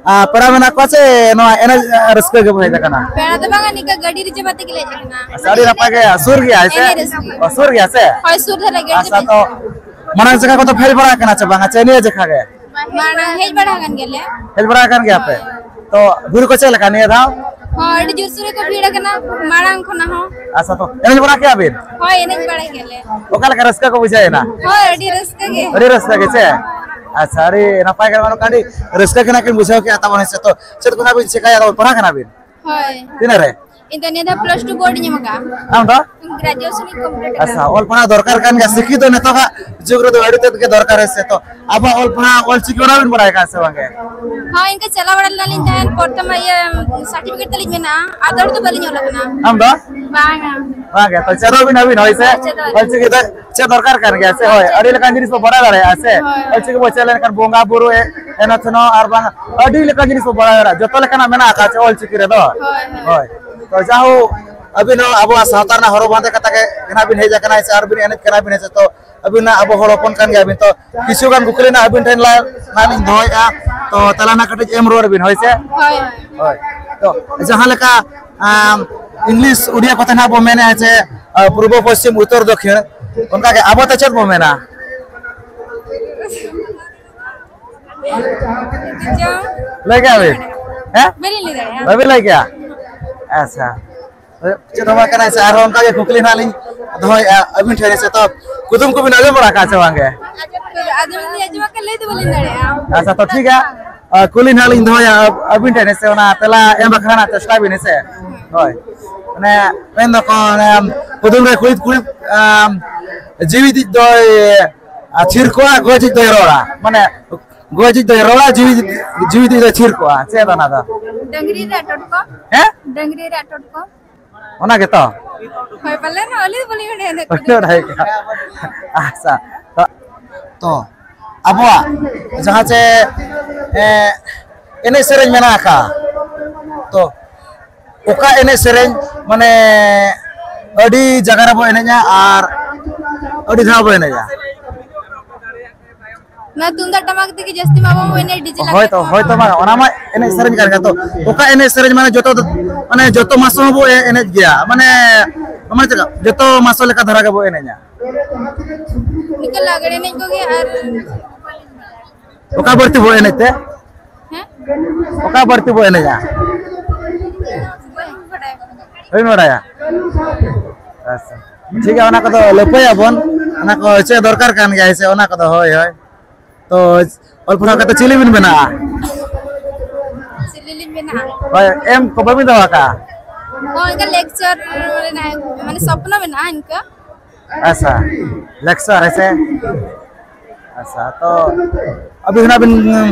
ᱟ, ᱯᱮᱲᱟ ᱢᱮᱱᱟᱜ ᱠᱚᱣᱟ ᱥᱮ ᱱᱚᱣᱟ ᱮᱱᱮᱡ, ᱟ, ᱨᱟᱹᱥᱠᱟᱹ ᱜᱮᱵᱚᱱ ᱦᱮᱡ ᱟᱠᱟᱱᱟ? ᱯᱮᱲᱟ ᱫᱚ ᱵᱟᱝᱟ, ᱱᱤᱝᱠᱟ ᱜᱟᱹᱰᱤ ᱨᱤᱡᱟᱹᱵᱷ ᱟᱛᱮ ᱜᱮᱞᱮ ᱦᱮᱡ ᱟᱠᱟᱱᱟ᱾ ᱟᱪᱪᱷᱟ, ᱟᱹᱰᱤ ᱱᱟᱯᱟᱭ ᱜᱮ, ᱥᱩᱨ ᱜᱮᱭᱟ ᱥᱮ? ᱮᱱᱮᱡ ᱨᱟᱹᱥᱠᱟᱹ᱾ ᱚ, ᱥᱩᱨ ᱜᱮᱭᱟ ᱥᱮ? ᱦᱳᱭ, ᱥᱩᱨ ᱫᱷᱟᱨᱟ ᱜᱟᱹᱰᱤ ᱟᱪᱪᱷᱟ, ᱛᱮ᱾ ᱛᱚ ᱢᱟᱲᱟᱝ ᱡᱟᱭᱜᱟ ᱠᱚᱫᱚ ᱯᱷᱮᱞ ᱵᱟᱲᱟ ᱟᱠᱟᱱᱟ ᱪᱮ ᱵᱟᱝᱟ, ᱪᱮ ᱱᱤᱭᱟᱹ ᱡᱟᱭᱜᱟ ᱜᱮ? ᱢᱟᱲᱟᱝ ᱦᱮᱡ ᱵᱟᱲᱟ ᱟᱠᱟᱱ ᱜᱮᱭᱟᱞᱮ᱾ ᱦᱮᱡ ᱵᱟᱲᱟ ᱟᱠᱟᱱ ᱜᱮᱭᱟ ᱯᱮ? ᱦᱳᱭ᱾ ᱛᱚ ᱵᱷᱤᱲ ᱠᱚ ᱪᱮᱫ ᱞᱮᱠᱟ ᱱᱤᱭᱟᱹ ᱫᱷᱟᱣ? ᱦᱚᱸ, ᱟᱹᱰᱤ ᱡᱳᱨᱥᱳᱨ ᱜᱮᱠᱚ ᱵᱷᱤᱲ ᱟᱠᱟᱱᱟ ᱢᱟᱲᱟᱝ ᱠᱷᱚᱱᱟᱜ ᱦᱚᱸ᱾ ᱟᱪᱪᱷᱟ, ᱛᱚ ᱮᱱᱮᱡ ᱵᱟᱲᱟ ᱠᱮᱜᱼᱟ ᱵᱤᱱ? ᱦᱳᱭ, ᱮᱱᱮᱡ ᱵᱟᱲᱟᱭ ᱜᱮᱭᱟᱞᱮ᱾ ᱚᱠᱟ ᱞᱮᱠᱟ ᱨᱟᱹᱥᱠᱟᱹ ᱠᱚ ᱵᱩᱡᱷᱟᱹᱣ ᱮᱱᱟ? ᱦᱳᱭ, ᱟᱹᱰᱤ ᱨᱟᱹᱥᱠᱟᱹ ᱜᱮ᱾ ᱟᱹᱰᱤ ᱨᱟᱹᱥᱠᱟᱹ ᱜᱮ ᱪᱮ? ᱟᱪᱪᱷᱟ, ᱟᱹᱰᱤ ᱱᱟᱯᱟᱭ ᱜᱮ, ᱱᱚᱝᱠᱟ ᱟᱹᱰᱤ ᱨᱟᱹᱥᱠᱟᱹ ᱜᱮ ᱱᱟᱜ ᱠᱤᱱ ᱵᱩᱡᱷᱟᱹᱣ ᱠᱮᱜᱼᱟ ᱛᱟᱵᱚᱱ, ᱦᱮᱸ ᱥᱮ? ᱛᱚ ᱪᱮᱫ ᱠᱚ ᱱᱟᱜ ᱵᱤᱱ ᱪᱮᱠᱟᱭᱟ, ᱛᱟᱵᱚᱱ ᱯᱟᱲᱦᱟᱜ ᱠᱟᱱᱟ ᱵᱤᱱ? ᱦᱳᱭ᱾ ᱛᱤᱱᱟᱹᱜ ᱨᱮ? ᱤᱧ ᱫᱚ ᱱᱤᱭᱟᱹ ᱫᱷᱟᱣ ᱯᱞᱟᱥ ᱴᱩ ᱵᱳᱨᱰ ᱤᱧ ᱮᱢ ᱟᱠᱟᱫᱼᱟ᱾ ᱟᱢ ᱫᱚ? ᱜᱨᱮᱡᱩᱭᱮᱥᱚᱱ ᱤᱧ ᱠᱚᱢᱯᱞᱤᱴ ᱟᱠᱟᱫᱟ᱾ ᱟᱪᱪᱷᱟ, ᱚᱞ ᱯᱟᱲᱦᱟᱣ ᱫᱚᱨᱠᱟᱨ ᱠᱟᱱ ᱜᱮᱭᱟ, ᱥᱤᱠᱠᱷᱤᱛ ᱫᱚ ᱱᱤᱛᱚᱜᱟᱜ ᱡᱩᱜᱽ ᱨᱮᱫᱚ ᱟᱹᱰᱤ ᱛᱮᱫ ᱜᱮ ᱫᱚᱨᱠᱟᱨ ᱦᱮᱸ ᱥᱮ᱾ ᱛᱚ ᱟᱵᱚᱣᱟᱜ ᱚᱞ ᱯᱟᱲᱦᱟᱣ ᱚᱞ ᱪᱤᱠᱤ ᱚᱱᱟ ᱵᱤᱱ ᱵᱟᱲᱟᱭ ᱟᱠᱟᱫᱼᱟ ᱥᱮ ᱵᱟᱝ ᱜᱮ? ᱦᱳᱭ, ᱤᱱᱠᱟᱹ ᱪᱟᱞᱟᱣ ᱵᱟᱲᱟ ᱞᱮᱱᱟᱞᱤᱧ ᱛᱟᱦᱮᱸᱫ, ᱯᱨᱚᱛᱷᱚᱢ ᱤᱭᱟᱹ ᱥᱟᱨᱴᱤᱯᱷᱤᱠᱮᱴ ᱛᱟᱹᱞᱤᱧ ᱢᱮᱱᱟᱜᱼᱟ, ᱟᱫᱚ ᱫᱚ ᱵᱟᱹᱞᱤᱧ ᱚᱞ ᱟᱠᱟᱱᱟ᱾ ᱟᱢ ᱫᱚ? ᱵᱟᱝᱟ᱾ ᱵᱟᱝ ᱜᱮ, ᱛᱚ ᱪᱮᱫᱚᱜ ᱵᱤᱱ ᱟᱹᱵᱤᱱ, ᱦᱳᱭ ᱥᱮ? ᱦᱳᱭ, ᱪᱮᱫᱚᱜ ᱟᱹᱞᱤᱧ᱾ ᱚᱞ ᱪᱤᱠᱤ ᱫᱚ ᱪᱮᱫ ᱫᱚᱨᱠᱟᱨ ᱠᱟᱱ ᱜᱮᱭᱟ ᱥᱮ? ᱦᱳᱭ, ᱟᱹᱰᱤ ᱞᱮᱠᱟᱱ ᱡᱤᱱᱤᱥ ᱵᱚ ᱵᱟᱲᱟᱭ ᱫᱟᱲᱮᱭᱟᱜᱼᱟ ᱥᱮ? ᱦᱳᱭ᱾ ᱚᱞ ᱪᱤᱠᱤ ᱵᱚ ᱪᱮᱫ ᱞᱮᱱᱠᱷᱟᱱ ᱵᱚᱸᱜᱟ ᱵᱩᱨᱩ, ᱮ-, ᱮᱱᱮᱡ ᱥᱮᱱᱚᱜ ᱟᱨ ᱵᱟᱝ ᱟᱹᱰᱤ ᱞᱮᱠᱟᱱ ᱡᱤᱱᱤᱥ ᱵᱚ ᱵᱟᱲᱟᱭ ᱫᱟᱲᱮᱭᱟᱜᱼᱟ, ᱡᱚᱛᱚ ᱞᱮᱠᱟᱱᱟᱜ ᱢᱮᱱᱟᱜ ᱟᱠᱟᱫ ᱪᱮ ᱚᱞ ᱪᱤᱠᱤ ᱨᱮᱫᱚ? ᱦᱳᱭ, ᱦᱳᱭ᱾ ᱦᱳᱭ᱾ ᱛᱚ ᱡᱟᱦᱳ, ᱟᱹᱵᱤᱱ ᱦᱚᱸ ᱟᱵᱚᱣᱟᱜ ᱥᱟᱶᱛᱟ ᱨᱮᱱᱟᱜ ᱦᱚᱨᱚᱜ ᱵᱟᱸᱫᱮ ᱠᱟᱛᱮ ᱜᱮ ᱱᱟᱦᱟᱜ ᱵᱤᱱ ᱦᱮᱡ ᱟᱠᱟᱱᱟ ᱥᱮ ᱟᱨ ᱵᱤᱱ ᱮᱱᱮᱡ ᱠᱟᱱᱟ ᱵᱤᱱ ᱦᱮᱸ ᱥᱮ? ᱛᱚ ᱟᱹᱵᱤᱱᱟᱜ ᱟᱵᱚ ᱦᱚᱲ ᱦᱚᱯᱚᱱ ᱠᱟᱱ ᱜᱮᱭᱟᱵᱤᱱ, ᱛᱚ ᱠᱤᱪᱷᱩ ᱜᱟᱱ ᱠᱩᱠᱞᱤ ᱱᱟᱦᱟᱜ ᱟᱹᱵᱤᱱ ᱴᱷᱮᱱ ᱞᱟ-, ᱱᱟᱦᱟᱜ ᱞᱤᱧ ᱫᱚᱦᱚᱭᱮᱫᱼᱟ, ᱛᱚ ᱛᱮᱞᱟ ᱱᱟᱦᱟᱜ ᱠᱟᱹᱴᱤᱡ ᱮᱢ ᱨᱩᱣᱟᱹᱲ ᱵᱤᱱ, ᱦᱳᱭ ᱥᱮ? ᱦᱳᱭ᱾ ᱦᱳᱭ᱾ ᱛᱚ ᱡᱟᱦᱟᱸ ᱞᱮᱠᱟ, ᱟᱢ, ᱤᱝᱞᱤᱥ ᱩᱰᱤᱭᱟ ᱠᱚᱛᱮ ᱱᱟᱦᱟᱜ ᱵᱚ ᱢᱮᱱᱮᱫᱼᱟ ᱡᱮ, ᱟ, ᱯᱩᱨᱵᱚ ᱯᱚᱥᱪᱤᱢ ᱩᱛᱛᱚᱨ ᱫᱚᱠᱷᱤᱱ, ᱚᱱᱠᱟ ᱜᱮ ᱟᱵᱚ ᱛᱮ ᱪᱮᱫ ᱵᱚ ᱢᱮᱱᱟ? ᱪᱚᱝ? ᱞᱟᱹᱭ ᱠᱮᱜᱼᱟ ᱵᱤᱱ? ᱦᱮᱸ? ᱵᱟᱹᱞᱤᱧ ᱞᱟᱹᱭ ᱫᱟᱲᱮᱭᱟᱜᱼᱟ᱾ ᱵᱟᱹᱵᱤᱱ ᱞᱟᱹᱭ ᱠᱮᱜᱼᱟ? ᱟᱪᱪᱷᱟ᱾ ᱪᱮᱫ ᱦᱚᱸ ᱵᱟᱝ ᱠᱟᱱᱟ ᱥᱮ, ᱟᱨᱦᱚᱸ ᱚᱱᱠᱟ ᱜᱮ ᱠᱩᱠᱞᱤ ᱱᱟᱦᱟᱜ ᱞᱤᱧ ᱫᱚᱦᱚᱭᱮᱫᱼᱟ ᱟᱹᱵᱤᱱ ᱴᱷᱮᱱ ᱥᱮ᱾ ᱛᱚ ᱠᱩᱫᱩᱢ ᱠᱚᱵᱤᱱ ᱟᱸᱡᱚᱢ ᱵᱟᱲᱟ ᱟᱠᱟᱫᱼᱟ ᱥᱮ ᱵᱟᱝ ᱜᱮ? ᱟᱸᱡᱚᱢ ᱫᱚᱞᱤᱧ ᱟᱸᱡᱚᱢ ᱟᱠᱟᱫ, ᱞᱟᱹᱭ ᱫᱚ ᱵᱟᱹᱞᱤᱧ ᱫᱟᱲᱮᱭᱟᱜᱼᱟ᱾ ᱟᱪᱪᱷᱟ, ᱛᱚ ᱴᱷᱤᱠ ᱜᱮᱭᱟ᱾ ᱟ, ᱠᱩᱞᱤ ᱱᱟᱦᱟᱜ ᱞᱤᱧ ᱫᱚᱦᱚᱭᱟ ᱟᱹᱵᱤᱱ ᱴᱷᱮᱱ ᱥᱮ, ᱚᱱᱟ ᱛᱮᱞᱟ ᱮᱢ ᱵᱟᱠᱷᱨᱟ ᱱᱟᱦᱟᱜ ᱪᱮᱥᱴᱟᱭ ᱵᱤᱱ ᱦᱮᱸ ᱥᱮ᱾ ᱦᱳᱭ᱾ ᱢᱟᱱᱮ ᱢᱮᱱ ᱫᱚᱠᱚ ᱚᱱᱮ ᱠᱩᱫᱩᱢ ᱨᱮ ᱠᱩᱲᱤᱫ ᱠᱩᱲᱤᱫ, ᱟᱢ, ᱡᱤᱣᱤᱫᱤᱡ ᱫᱚᱭ ᱟᱨ ᱛᱷᱤᱨ ᱠᱚᱜᱼᱟ, ᱜᱚᱡᱤᱡ ᱫᱚᱭ ᱨᱚᱲᱟ᱾ ᱢᱟᱱᱮ, ᱜᱚᱡᱤᱡ ᱫᱚᱭ ᱨᱚᱲᱟ, ᱡᱤᱣᱤ, ᱡᱤᱣᱤᱫᱤᱡ ᱫᱚᱭ ᱛᱷᱤᱨ ᱠᱚᱜᱼᱟ᱾ ᱪᱮᱫ ᱚᱱᱟ ᱫᱚ? ᱰᱟᱹᱝᱨᱤ ᱨᱟᱜ ᱴᱚᱴᱠᱚ᱾ ᱦᱮᱸ? ᱰᱟᱹᱝᱨᱤ ᱨᱟᱜ ᱴᱚᱴᱠᱚ᱾ ᱚᱱᱟ ᱜᱮᱛᱚ? ᱦᱳᱭ, ᱯᱟᱞᱮᱱ, ᱟᱹᱞᱤᱧ ᱫᱚ ᱵᱟᱹᱞᱤᱧ ᱵᱟᱰᱟᱭᱟ ᱩᱱᱟᱹᱜ ᱵᱟᱹᱧ ᱵᱟᱰᱟᱭ ᱠᱟᱜᱼᱟ᱾ ᱟᱪᱪᱷᱟ, ᱛᱚ, ᱛᱚ, ᱟᱵᱚᱣᱟᱜ ᱡᱟᱦᱟᱸ ᱪᱮ, ᱮ, ᱮᱱᱮᱡ ᱥᱮᱨᱮᱧ ᱢᱮᱱᱟᱜ ᱟᱠᱟᱫ, ᱛᱚ, ᱚᱠᱟ ᱮᱱᱮᱡ ᱥᱮᱨᱮᱧ ᱢᱟᱱᱮ ᱟᱹᱰᱤ ᱡᱟᱭᱜᱟ ᱨᱮᱵᱚ ᱮᱱᱮᱡᱼᱟ ᱟᱨ ᱟᱹᱰᱤ ᱫᱷᱟᱣ ᱵᱚ ᱮᱱᱮᱡᱼᱟ? ᱱᱚᱣᱟ ᱛᱩᱢᱫᱟᱜ ᱴᱟᱢᱟᱠ ᱛᱮᱜᱮ ᱡᱟᱹᱥᱛᱤ ᱢᱟ ᱵᱟᱵᱚ ᱮᱱᱮᱡ, ᱰᱤᱡᱮ ᱞᱟᱜᱽᱲᱮ ᱦᱳᱭ ᱛᱚ, ᱠᱚ᱾ ᱦᱳᱭ ᱛᱚ, ᱵᱟᱝ, ᱚᱱᱟ ᱢᱟ ᱮᱱᱮᱡ ᱥᱮᱨᱮᱧ ᱠᱟᱱ ᱜᱮᱭᱟ᱾ ᱛᱚ ᱚᱠᱟ ᱮᱱᱮᱡ ᱥᱮᱨᱮᱧ ᱢᱟᱱᱮ ᱡᱚᱛᱚ, ᱢᱟᱱᱮ ᱡᱚᱛᱚ ᱢᱟᱥ ᱦᱚᱸ ᱵᱚ ᱮ-, ᱮᱱᱮᱡ ᱜᱮᱭᱟ, ᱢᱟᱱᱮ, ᱢᱟᱱᱮ ᱪᱮᱫ ᱞᱮᱠᱟ? ᱡᱚᱛᱚ ᱢᱟᱥ ᱞᱮᱠᱟ ᱫᱷᱟᱨᱟ ᱜᱮᱵᱚ ᱮᱱᱮᱡᱼᱟ᱾ ᱱᱤᱝᱠᱟᱹ ᱞᱟᱜᱽᱲᱮ ᱮᱱᱮᱡ ᱠᱚᱜᱮ ᱟᱨ ᱚᱠᱟ ᱵᱟᱹᱲᱛᱤ ᱵᱚ ᱮᱱᱮᱡ ᱛᱮ? ᱦᱮᱸ? ᱚᱠᱟ ᱵᱟᱹᱲᱛᱤ ᱵᱚ ᱮᱱᱮᱡᱼᱟ? ᱵᱟᱹᱧ ᱵᱟᱰᱟᱭᱟ᱾ ᱵᱟᱹᱧ ᱵᱟᱰᱟᱭᱟ? ᱟᱪᱪᱷᱟ, ᱴᱷᱤᱠ ᱜᱮᱭᱟ, ᱚᱱᱟ ᱠᱚᱫᱚ ᱞᱟᱹᱯᱟᱹᱭᱟᱵᱚᱱ, ᱚᱱᱟ ᱠᱚ ᱪᱮᱫ ᱫᱚᱨᱠᱟᱨ ᱠᱟᱱ ᱜᱮᱭᱟ ᱥᱮ, ᱚᱱᱟ ᱠᱚᱫᱚ ᱦᱳᱭ, ᱦᱳᱭ᱾ ᱛᱚ ᱚᱞ ᱯᱟᱲᱦᱟᱣ ᱠᱟᱛᱮ ᱪᱤᱞᱤ ᱵᱤᱱ ᱵᱮᱱᱟᱜᱼᱟ? ᱪᱤᱞᱤ ᱞᱤᱧ ᱵᱮᱱᱟᱜᱼᱟ? ᱦᱳᱭ, ᱮᱢ ᱠᱚ ᱵᱟᱹᱵᱤᱱ ᱫᱚᱦᱚ ᱟᱠᱟᱫᱼᱟ? ᱦᱳᱭ, ᱤᱱᱠᱟ lecture ᱨᱮᱱᱟᱜ ᱢᱟᱱᱮ ᱥᱚᱯᱱᱚ ᱢᱮᱱᱟᱜᱼᱟ ᱤᱱᱠᱟ᱾ ᱟᱪᱪᱷᱟ, lecture ᱦᱮᱸ ᱥᱮ? ᱟᱪᱪᱷᱟ, ᱛᱚ ᱟᱹᱵᱤᱱ ᱦᱚᱸ ᱟᱹᱵᱤᱱ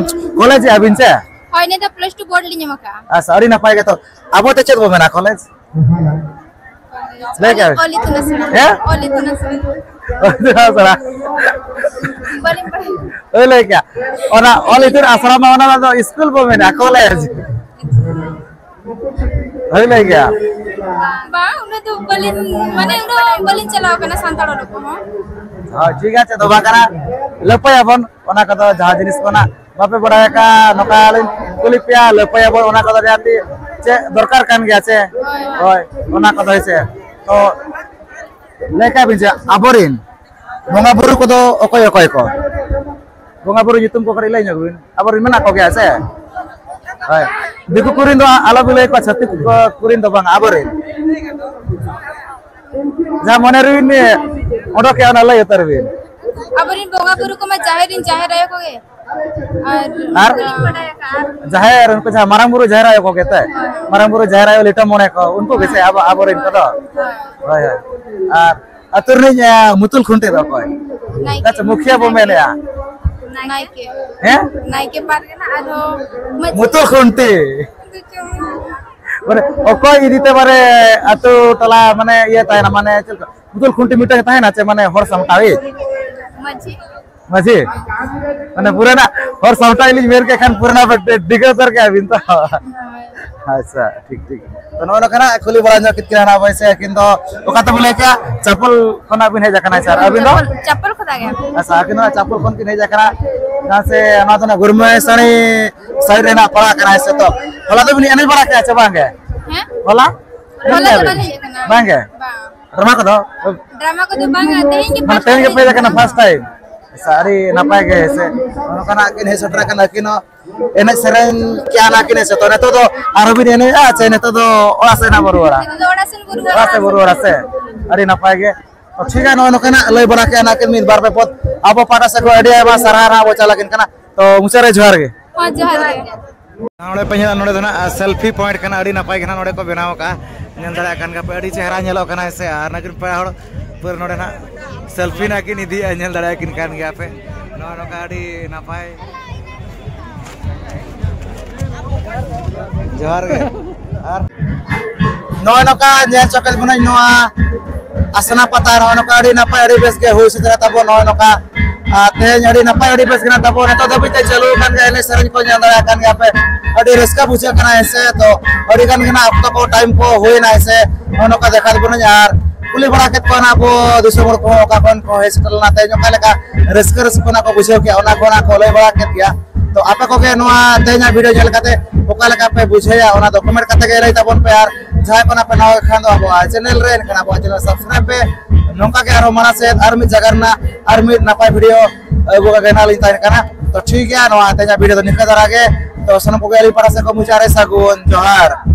ᱠᱚᱞᱮᱡᱽ ᱮᱫ ᱟᱹᱵᱤᱱ ᱥᱮ? ᱦᱳᱭ, ᱱᱤᱭᱟᱹ ᱫᱚ plus two board ᱞᱤᱧ ᱮᱢ ᱟᱠᱟᱫᱼᱟ᱾ ᱟᱪᱪᱷᱟ, ᱟᱹᱰᱤ ᱱᱟᱯᱟᱭ ᱜᱮ᱾ ᱛᱚ ᱟᱵᱚ ᱛᱮ ᱪᱮᱫ ᱵᱚ ᱢᱮᱱᱟ ᱠᱚᱞᱮᱡᱽ? ᱞᱟᱹᱭ ᱠᱮᱜᱼᱟ ᱵᱤᱱ? ᱚᱞ ᱤᱛᱩᱱ ᱟᱥᱲᱟ᱾ ᱦᱮᱸ? ᱚᱞ ᱤᱛᱩᱱ ᱟᱥᱲᱟ᱾ ᱚᱞ ᱤᱛᱩᱱ ᱟᱥᱲᱟ᱾ ᱵᱟᱹᱞᱤᱧ ᱵᱟᱲᱟᱭᱟ᱾ ᱦᱳᱭ, ᱞᱟᱹᱭ ᱠᱮᱜᱼᱟ᱾ ᱚᱱᱟ ᱚᱞ ᱤᱛᱩᱱ ᱟᱥᱲᱟ ᱢᱟ ᱚᱱᱟ ᱫᱚ ᱥᱠᱩᱞ ᱵᱚ ᱢᱮᱱᱟ, ᱠᱚᱞᱮᱡᱽ᱾ ᱦᱳᱭ, ᱞᱟᱹᱭ ᱠᱮᱜᱼᱟ᱾ ᱵᱟᱝ, ᱩᱱᱟᱹᱜ ᱫᱚ ᱵᱟᱹᱞᱤᱧ, ᱢᱟᱱᱮ, ᱩᱱᱟᱹᱜ ᱵᱟᱹᱞᱤᱧ ᱪᱟᱞᱟᱣ ᱠᱟᱱᱟ ᱥᱟᱱᱛᱟᱲ ᱚᱞᱚᱜ ᱠᱚᱦᱚᱸ᱾ ᱦᱳᱭ, ᱴᱷᱤᱠ ᱟᱪᱷᱮ, ᱫᱚ ᱵᱟᱝ ᱠᱟᱱᱟ᱾ ᱞᱟᱹᱯᱟᱹᱭᱟᱵᱚᱱ ᱚᱱᱟ ᱠᱚᱫᱚ, ᱡᱟᱦᱟᱸ ᱡᱤᱱᱤᱥ ᱠᱚ ᱱᱟᱜ ᱵᱟᱯᱮ ᱵᱟᱲᱟᱭ ᱟᱠᱟᱫ, ᱱᱚᱝᱠᱟ ᱞᱤᱧ ᱠᱩᱞᱤ ᱯᱮᱭᱟ, ᱞᱟᱹᱯᱟᱹᱭᱟᱵᱚᱱ ᱚᱱᱟ ᱠᱚᱫᱚ ᱡᱟᱦᱟᱸ ᱛᱤᱥ ᱪᱮᱫ ᱫᱚᱨᱠᱟᱨ ᱠᱟᱱ ᱜᱮᱭᱟ ᱥᱮ? ᱦᱳᱭ, ᱦᱳᱭ᱾ ᱦᱳᱭ, ᱚᱱᱟ ᱠᱚᱫᱚ ᱦᱳᱭ ᱥᱮ᱾ ᱛᱚ ᱞᱟᱹᱭ ᱠᱟᱜ ᱵᱤᱱ ᱡᱮ ᱟᱵᱚᱨᱮᱱ ᱵᱚᱸᱜᱟ ᱵᱩᱨᱩ ᱠᱚᱫᱚ ᱚᱠᱚᱭ ᱚᱠᱚᱭ ᱠᱚ? ᱵᱚᱸᱜᱟ ᱵᱩᱨᱩ ᱧᱩᱛᱩᱢ ᱠᱚ ᱠᱟᱹᱴᱤᱡ ᱞᱟᱹᱭ ᱧᱚᱜ ᱵᱤᱱ᱾ ᱟᱵᱚᱨᱮᱱ ᱢᱮᱱᱟᱜ ᱠᱚᱜᱮᱭᱟ ᱥᱮ? ᱦᱳᱭ᱾ ᱫᱤᱠᱩ ᱠᱚᱨᱮᱱ ᱫᱚ ᱟᱞᱚ ᱵᱤᱱ ᱞᱟᱹᱭ ᱠᱚᱣᱟ, ᱪᱷᱟᱹᱛᱤᱠ ᱠᱚ ᱠᱚᱨᱮᱱ ᱫᱚ ᱵᱟᱝ, ᱟᱵᱚᱨᱮᱱ᱾ ᱡᱟᱦᱟᱸ ᱢᱚᱱᱮ ᱨᱮᱵᱤᱱ ᱚᱰᱚᱠᱮᱜᱼᱟ, ᱚᱱᱟ ᱞᱟᱹᱭ ᱩᱛᱟᱹᱨ ᱵᱤᱱ᱾ ᱟᱵᱚᱨᱮᱱ ᱵᱚᱸᱜᱟ ᱵᱩᱨᱩ ᱠᱚᱢᱟ ᱡᱟᱦᱮᱨ ᱨᱮᱱ ᱡᱟᱦᱮᱨ ᱟᱭᱳ ᱠᱚᱜᱮ᱾ ᱟᱨ ᱟᱨ? ᱵᱟᱹᱞᱤᱧ ᱵᱟᱰᱟᱭ ᱟᱠᱟᱫᱼᱟ᱾ ᱡᱟᱦᱮᱨ, ᱩᱱᱠᱩ ᱡᱟᱦᱟᱸ ᱢᱟᱨᱟᱝ ᱵᱩᱨᱩ ᱡᱟᱦᱮᱨ ᱟᱭᱳ ᱠᱚᱜᱮ ᱛᱮ? ᱦᱳᱭ᱾ ᱢᱟᱨᱟᱝ ᱵᱩᱨᱩ ᱡᱟᱦᱮᱨ ᱟᱭᱳ ᱞᱤᱴᱟᱹ ᱢᱚᱬᱮ ᱠᱚ, ᱩᱱᱠᱩ ᱜᱮᱥᱮ ᱟᱵᱚ, ᱟᱵᱚᱨᱮᱱ ᱠᱚᱫᱚ? ᱦᱳᱭ᱾ ᱦᱳᱭ, ᱦᱳᱭ᱾ ᱟᱨ ᱟᱹᱛᱩ ᱨᱤᱱᱤᱡ, ᱮ, ᱢᱩᱛᱩᱞ ᱠᱷᱩᱱᱴᱤ ᱫᱚ ᱚᱠᱚᱭ? ᱱᱟᱭᱠᱮ᱾ ᱟᱪᱪᱷᱟ, ᱢᱩᱠᱷᱤᱭᱟᱹ ᱵᱚ ᱢᱮᱱᱮᱜᱼᱟ᱾ ᱱᱟᱭᱠᱮ᱾ ᱦᱮᱸ? ᱱᱟᱭᱠᱮ ᱯᱟᱨᱜᱟᱱᱟ ᱟᱨᱦᱚᱸ ᱢᱟᱹᱡᱷᱤ᱾ ᱢᱩᱛᱩᱞ ᱠᱷᱩᱱᱴᱤ᱾ ᱢᱟᱱᱮ ᱚᱠᱚᱭ ᱤᱫᱤ ᱛᱮ ᱢᱟᱱᱮ ᱟᱹᱛᱩ ᱴᱚᱞᱟ ᱢᱟᱱᱮ ᱤᱭᱟᱹ ᱛᱟᱦᱮᱱᱟ, ᱢᱟᱱᱮ ᱪᱮᱫ ᱞᱮᱠᱟ? ᱢᱩᱛᱩᱞ ᱠᱷᱩᱱᱴᱤ ᱢᱤᱫᱴᱟᱝ ᱛᱟᱦᱮᱱᱟ ᱪᱮ, ᱢᱟᱱᱮ ᱦᱚᱲ ᱥᱟᱢᱴᱟᱣᱤᱡ? ᱢᱟᱹᱡᱷᱤ᱾ ᱢᱟᱹᱡᱷᱤ? ᱢᱟᱱᱮ ᱯᱩᱨᱟᱹ ᱱᱟᱜ ᱦᱚᱲ ᱥᱟᱢᱴᱟᱣᱤᱡ ᱞᱤᱧ ᱢᱮᱱ ᱠᱮᱫ ᱠᱷᱟᱱ ᱯᱩᱨᱟᱹ ᱱᱟᱜ ᱰᱤᱜᱟᱹ ᱩᱛᱟᱹᱨ ᱠᱮᱫᱼᱟ ᱵᱤᱱ ᱛᱚ᱾ ᱦᱳᱭ᱾ ᱟᱪᱪᱷᱟ, ᱴᱷᱤᱠ, ᱴᱷᱤᱠ᱾ ᱛᱚ ᱱᱚᱜᱼᱚ ᱱᱚᱝᱠᱟᱱᱟᱜ ᱠᱩᱞᱤ ᱵᱟᱲᱟ ᱧᱚᱜ ᱠᱮᱫ ᱠᱤᱱᱟ ᱱᱟᱜ ᱵᱚᱭᱥᱟ, ᱟᱹᱠᱤᱱ ᱫᱚ ᱚᱠᱟ ᱛᱮᱵᱚ ᱞᱟᱹᱭ ᱠᱮᱜᱼᱟ? ᱪᱟᱯᱚᱞ ᱠᱷᱚᱱᱟᱜ ᱵᱤᱱ ᱦᱮᱡ ᱟᱠᱟᱱᱟ ᱥᱮ? ᱟᱨ ᱟᱹᱵᱤᱱ ᱫᱚ? ᱪᱟᱯᱚᱞ ᱠᱷᱚᱱᱟᱜ ᱜᱮ᱾ ᱟᱪᱪᱷᱟ, ᱟᱹᱠᱤᱱ ᱫᱚ ᱪᱟᱯᱚᱞ ᱠᱷᱚᱱ ᱠᱤᱱ ᱦᱮᱡ ᱟᱠᱟᱱᱟ᱾ ᱡᱟᱦᱟᱸ ᱥᱮ ᱱᱚᱣᱟ ᱫᱚ ᱱᱟᱜ ᱜᱩᱨᱢᱟᱹᱭ ᱥᱟᱹᱲᱤ side ᱨᱮ ᱱᱟᱜ ᱯᱟᱲᱟᱜ ᱠᱟᱱᱟ, ᱦᱮᱸ ᱥᱮ? ᱛᱚ ᱦᱚᱞᱟ ᱫᱚᱵᱤᱱ ᱮᱱᱮᱡ ᱵᱟᱲᱟ ᱠᱮᱜᱼᱟ ᱥᱮ ᱵᱟᱝ ᱜᱮ? ᱦᱮᱸ? ᱦᱚᱞᱟ? ᱦᱚᱞᱟ ᱫᱚ ᱵᱟᱹᱞᱤᱧ ᱦᱮᱡ ᱟᱠᱟᱱᱟ᱾ ᱵᱟᱝ ᱜᱮ? ᱵᱟᱝ᱾ ᱰᱨᱟᱢᱟ ᱠᱚᱫᱚ? ᱰᱨᱟᱢᱟ ᱠᱚᱫᱚ ᱵᱟᱝᱟ, ᱛᱮᱦᱮᱧ ᱜᱮ ᱢᱟᱱᱮ first ᱛᱮᱦᱮᱧ ᱜᱮ time ᱯᱮ ᱦᱮᱡ ᱟᱠᱟᱱᱟ ᱦᱮᱡ first time? ᱟᱪᱪᱷᱟ, ᱟᱹᱰᱤ ᱱᱟᱯᱟᱭ ᱜᱮ, ᱦᱮᱸ ᱥᱮ? ᱱᱚᱝᱠᱟᱱᱟᱜ ᱠᱤᱱ ᱦᱮᱡ ᱥᱮᱴᱮᱨ ᱟᱠᱟᱱᱟ ᱟᱹᱠᱤᱱ ᱦᱚᱸ᱾ ᱮᱱᱮᱡ ᱥᱮᱨᱮᱧ ᱠᱮᱜᱼᱟ ᱱᱟᱜ ᱠᱤᱱ, ᱦᱮᱸ ᱥᱮ? ᱛᱚ ᱱᱤᱛᱚᱜ ᱫᱚ ᱟᱨᱦᱚᱸ ᱵᱤᱱ ᱮᱱᱮᱡᱼᱟ ᱪᱮ ᱱᱤᱛᱚᱜ ᱫᱚ ᱚᱲᱟᱜ ᱥᱮᱫ ᱱᱟᱜ ᱵᱚ ᱨᱩᱣᱟᱹᱲᱟ? ᱱᱤᱛᱚᱜ ᱫᱚ ᱚᱲᱟᱜ ᱥᱮᱱ ᱵᱚ ᱨᱩᱣᱟᱹᱲᱟ᱾ ᱚᱲᱟᱜ ᱥᱮᱫ ᱵᱚ ᱨᱩᱣᱟᱹᱲᱟ ᱥᱮ? ᱟᱹᱰᱤ ᱱᱟᱯᱟᱭ ᱜᱮ᱾ ᱛᱚ ᱴᱷᱤᱠ ᱜᱮᱭᱟ, ᱱᱚᱜᱼᱚᱭ ᱱᱚᱝᱠᱟᱱᱟᱜ ᱞᱟᱹᱭ ᱵᱟᱲᱟ ᱠᱮᱜᱼᱟ ᱱᱟᱜ ᱠᱤᱱ ᱢᱤᱫ ᱵᱟᱨ ᱯᱮ ᱯᱚᱫ᱾ ᱟᱵᱚ ᱯᱟᱦᱴᱟ ᱥᱮᱫ ᱠᱷᱚᱱ ᱟᱹᱰᱤ ᱟᱭᱢᱟ ᱥᱟᱨᱦᱟᱣ ᱱᱟᱜ ᱵᱚ ᱪᱟᱞ ᱟᱹᱠᱤᱱ ᱠᱟᱱᱟ᱾ ᱛᱚ ᱢᱩᱪᱟᱹᱫ ᱨᱮ ᱡᱚᱦᱟᱨ ᱜᱮ᱾ ᱦᱚᱸ, ᱡᱚᱦᱟᱨ ᱜᱮ᱾ ᱱᱚᱰᱮ ᱯᱮ ᱧᱮᱞᱟ, ᱱᱚᱰᱮ ᱫᱚ ᱱᱟᱜ selfie point ᱠᱟᱱᱟ, ᱟᱹᱰᱤ ᱱᱟᱯᱟᱭ ᱜᱮ ᱱᱟᱜ ᱱᱚᱰᱮ ᱠᱚ ᱵᱮᱱᱟᱣ ᱟᱠᱟᱫᱼᱟ᱾ ᱧᱮᱞ ᱫᱟᱲᱮᱭᱟᱜ ᱠᱟᱱ ᱜᱮᱭᱟ ᱯᱮ, ᱟᱹᱰᱤ ᱪᱮᱦᱨᱟ ᱧᱮᱞᱚᱜ ᱠᱟᱱᱟ, ᱦᱮᱸ ᱥᱮ᱾ ᱟᱨ ᱱᱟᱜ ᱯᱮᱲᱟ ᱦᱚᱲ ᱯᱩᱨᱟᱹ ᱱᱚᱰᱮ ᱱᱟᱜ selfie ᱱᱟᱜ ᱠᱤᱱ ᱤᱫᱤᱭᱮᱫᱼᱟ, ᱧᱮᱞ ᱫᱟᱲᱮᱭᱟᱜ ᱠᱤᱱ ᱠᱟᱱ ᱜᱮᱭᱟ ᱯᱮ᱾ ᱱᱚᱜᱼᱚᱭ ᱱᱚᱝᱠᱟ ᱟᱹᱰᱤ ᱱᱟᱯᱟᱭ᱾ ᱡᱚᱦᱟᱨ ᱜᱮ᱾ ᱟᱨ ᱱᱚᱜᱼᱚᱭ ᱱᱚᱝᱠᱟ ᱧᱮᱞ ᱪᱚ ᱠᱮᱫ ᱵᱚᱱᱟᱹᱧ ᱱᱚᱣᱟ ᱟᱥᱱᱟ ᱯᱟᱛᱟ, ᱱᱚᱜᱼᱚᱭ ᱱᱚᱝᱠᱟ ᱟᱹᱰᱤ ᱱᱟᱯᱟᱭ ᱟᱹᱰᱤ ᱵᱮᱥ ᱜᱮ ᱦᱩᱭ ᱥᱮᱴᱮᱨ ᱛᱟᱵᱚᱱ᱾ ᱱᱚᱜᱼᱚᱭ ᱱᱚᱝᱠᱟ ᱟᱨ ᱛᱮᱦᱮᱧ ᱟᱹᱰᱤ ᱱᱟᱯᱟᱭ ᱟᱹᱰᱤ ᱵᱮᱥ ᱜᱮ ᱱᱟᱜ ᱛᱟᱵᱚᱱ᱾ ᱱᱤᱛᱚᱜ ᱫᱷᱟᱹᱵᱤᱡ ᱛᱮ ᱪᱟᱹᱞᱩ ᱟᱠᱟᱱ ᱜᱮᱭᱟ, ᱮᱱᱮᱡ ᱥᱮᱨᱮᱧ ᱠᱚ ᱧᱮᱞ ᱫᱟᱲᱮᱭᱟᱜ ᱠᱟᱱ ᱜᱮᱭᱟ ᱯᱮ, ᱟᱹᱰᱤ ᱨᱟᱹᱥᱠᱟᱹ ᱵᱩᱡᱷᱟᱹᱜ ᱠᱟᱱᱟ, ᱦᱮᱸ ᱥᱮ᱾ ᱛᱚ ᱟᱹᱰᱤ ᱜᱟᱱ ᱜᱮ ᱱᱟᱜ ᱚᱠᱛᱚ ᱠᱚ time ᱠᱚ ᱦᱩᱭᱱᱟ, ᱦᱮᱸ ᱥᱮ᱾ ᱱᱚᱜᱼᱚ ᱱᱚᱝᱠᱟ ᱫᱮᱠᱷᱟᱣ ᱵᱚᱱᱟᱹᱧ ᱟᱨ ᱠᱩᱞᱤ ᱵᱟᱲᱟ ᱠᱮᱫ ᱠᱚᱣᱟ ᱱᱟᱜ ᱟᱵᱚ ᱫᱤᱥᱚᱢ ᱦᱚᱲ ᱠᱚᱦᱚᱸ ᱚᱠᱟ ᱠᱷᱚᱱ ᱠᱚ ᱦᱮᱡ ᱥᱮᱴᱮᱨ ᱞᱮᱱᱟ, ᱛᱮᱦᱮᱧ ᱚᱠᱟ ᱞᱮᱠᱟ ᱨᱟᱹᱥᱠᱟᱹ ᱨᱟᱹᱥᱠᱟᱹ ᱱᱟᱜ ᱠᱚ ᱵᱩᱡᱷᱟᱹᱣ ᱠᱮᱜᱼᱟ, ᱚᱱᱟ ᱠᱚ ᱱᱟᱜ ᱠᱚ ᱞᱟᱹᱭ ᱵᱟᱲᱟ ᱠᱮᱫ ᱜᱮᱭᱟ᱾ ᱛᱚ ᱟᱯᱮ ᱠᱚᱜᱮ ᱱᱚᱣᱟ ᱛᱮᱦᱮᱧᱟᱜ video ᱧᱮᱞ ᱠᱟᱛᱮ ᱚᱠᱟ ᱞᱮᱠᱟ ᱯᱮ ᱵᱩᱡᱷᱟᱹᱣᱟ, ᱚᱱᱟ ᱫᱚ comment ᱠᱟᱛᱮ ᱜᱮ ᱞᱟᱹᱭ ᱛᱟᱵᱚᱱ ᱯᱮ᱾ ᱟᱨ ᱡᱟᱦᱟᱸᱭ ᱠᱚ ᱱᱟᱜ ᱯᱮ ᱱᱟᱣᱟ ᱠᱷᱟᱱ ᱫᱚ ᱟᱵᱚᱣᱟᱜ channel ᱨᱮ, ᱮᱱᱠᱷᱟᱱ ᱟᱵᱚᱣᱟᱜ channel subscribe ᱯᱮ᱾ ᱱᱚᱝᱠᱟ ᱜᱮ ᱟᱨᱦᱚᱸ ᱢᱟᱲᱟᱝ ᱥᱮᱫ ᱟᱨ ᱢᱤᱫ ᱡᱟᱭᱜᱟ ᱨᱮᱱᱟᱜ ᱟᱨ ᱢᱤᱫ ᱱᱟᱯᱟᱭ video ᱟᱹᱜᱩ ᱠᱟᱛᱮ ᱱᱟᱜ ᱞᱤᱧ ᱛᱟᱦᱮᱱ ᱠᱟᱱᱟ᱾ ᱛᱚ ᱴᱷᱤᱠ ᱜᱮᱭᱟ, ᱱᱚᱣᱟ ᱛᱮᱦᱮᱧᱟᱜ video ᱫᱚ ᱱᱤᱝᱠᱟᱹ ᱫᱷᱟᱨᱟ ᱜᱮ᱾ ᱛᱚ ᱥᱟᱱᱟᱢ ᱠᱚᱜᱮ ᱟᱹᱞᱤᱧ ᱯᱟᱦᱴᱟ ᱥᱮᱫ ᱠᱷᱚᱱ ᱢᱩᱪᱟᱹᱫ ᱨᱮ ᱥᱟᱹᱜᱩᱱ ᱡᱚᱦᱟᱨ᱾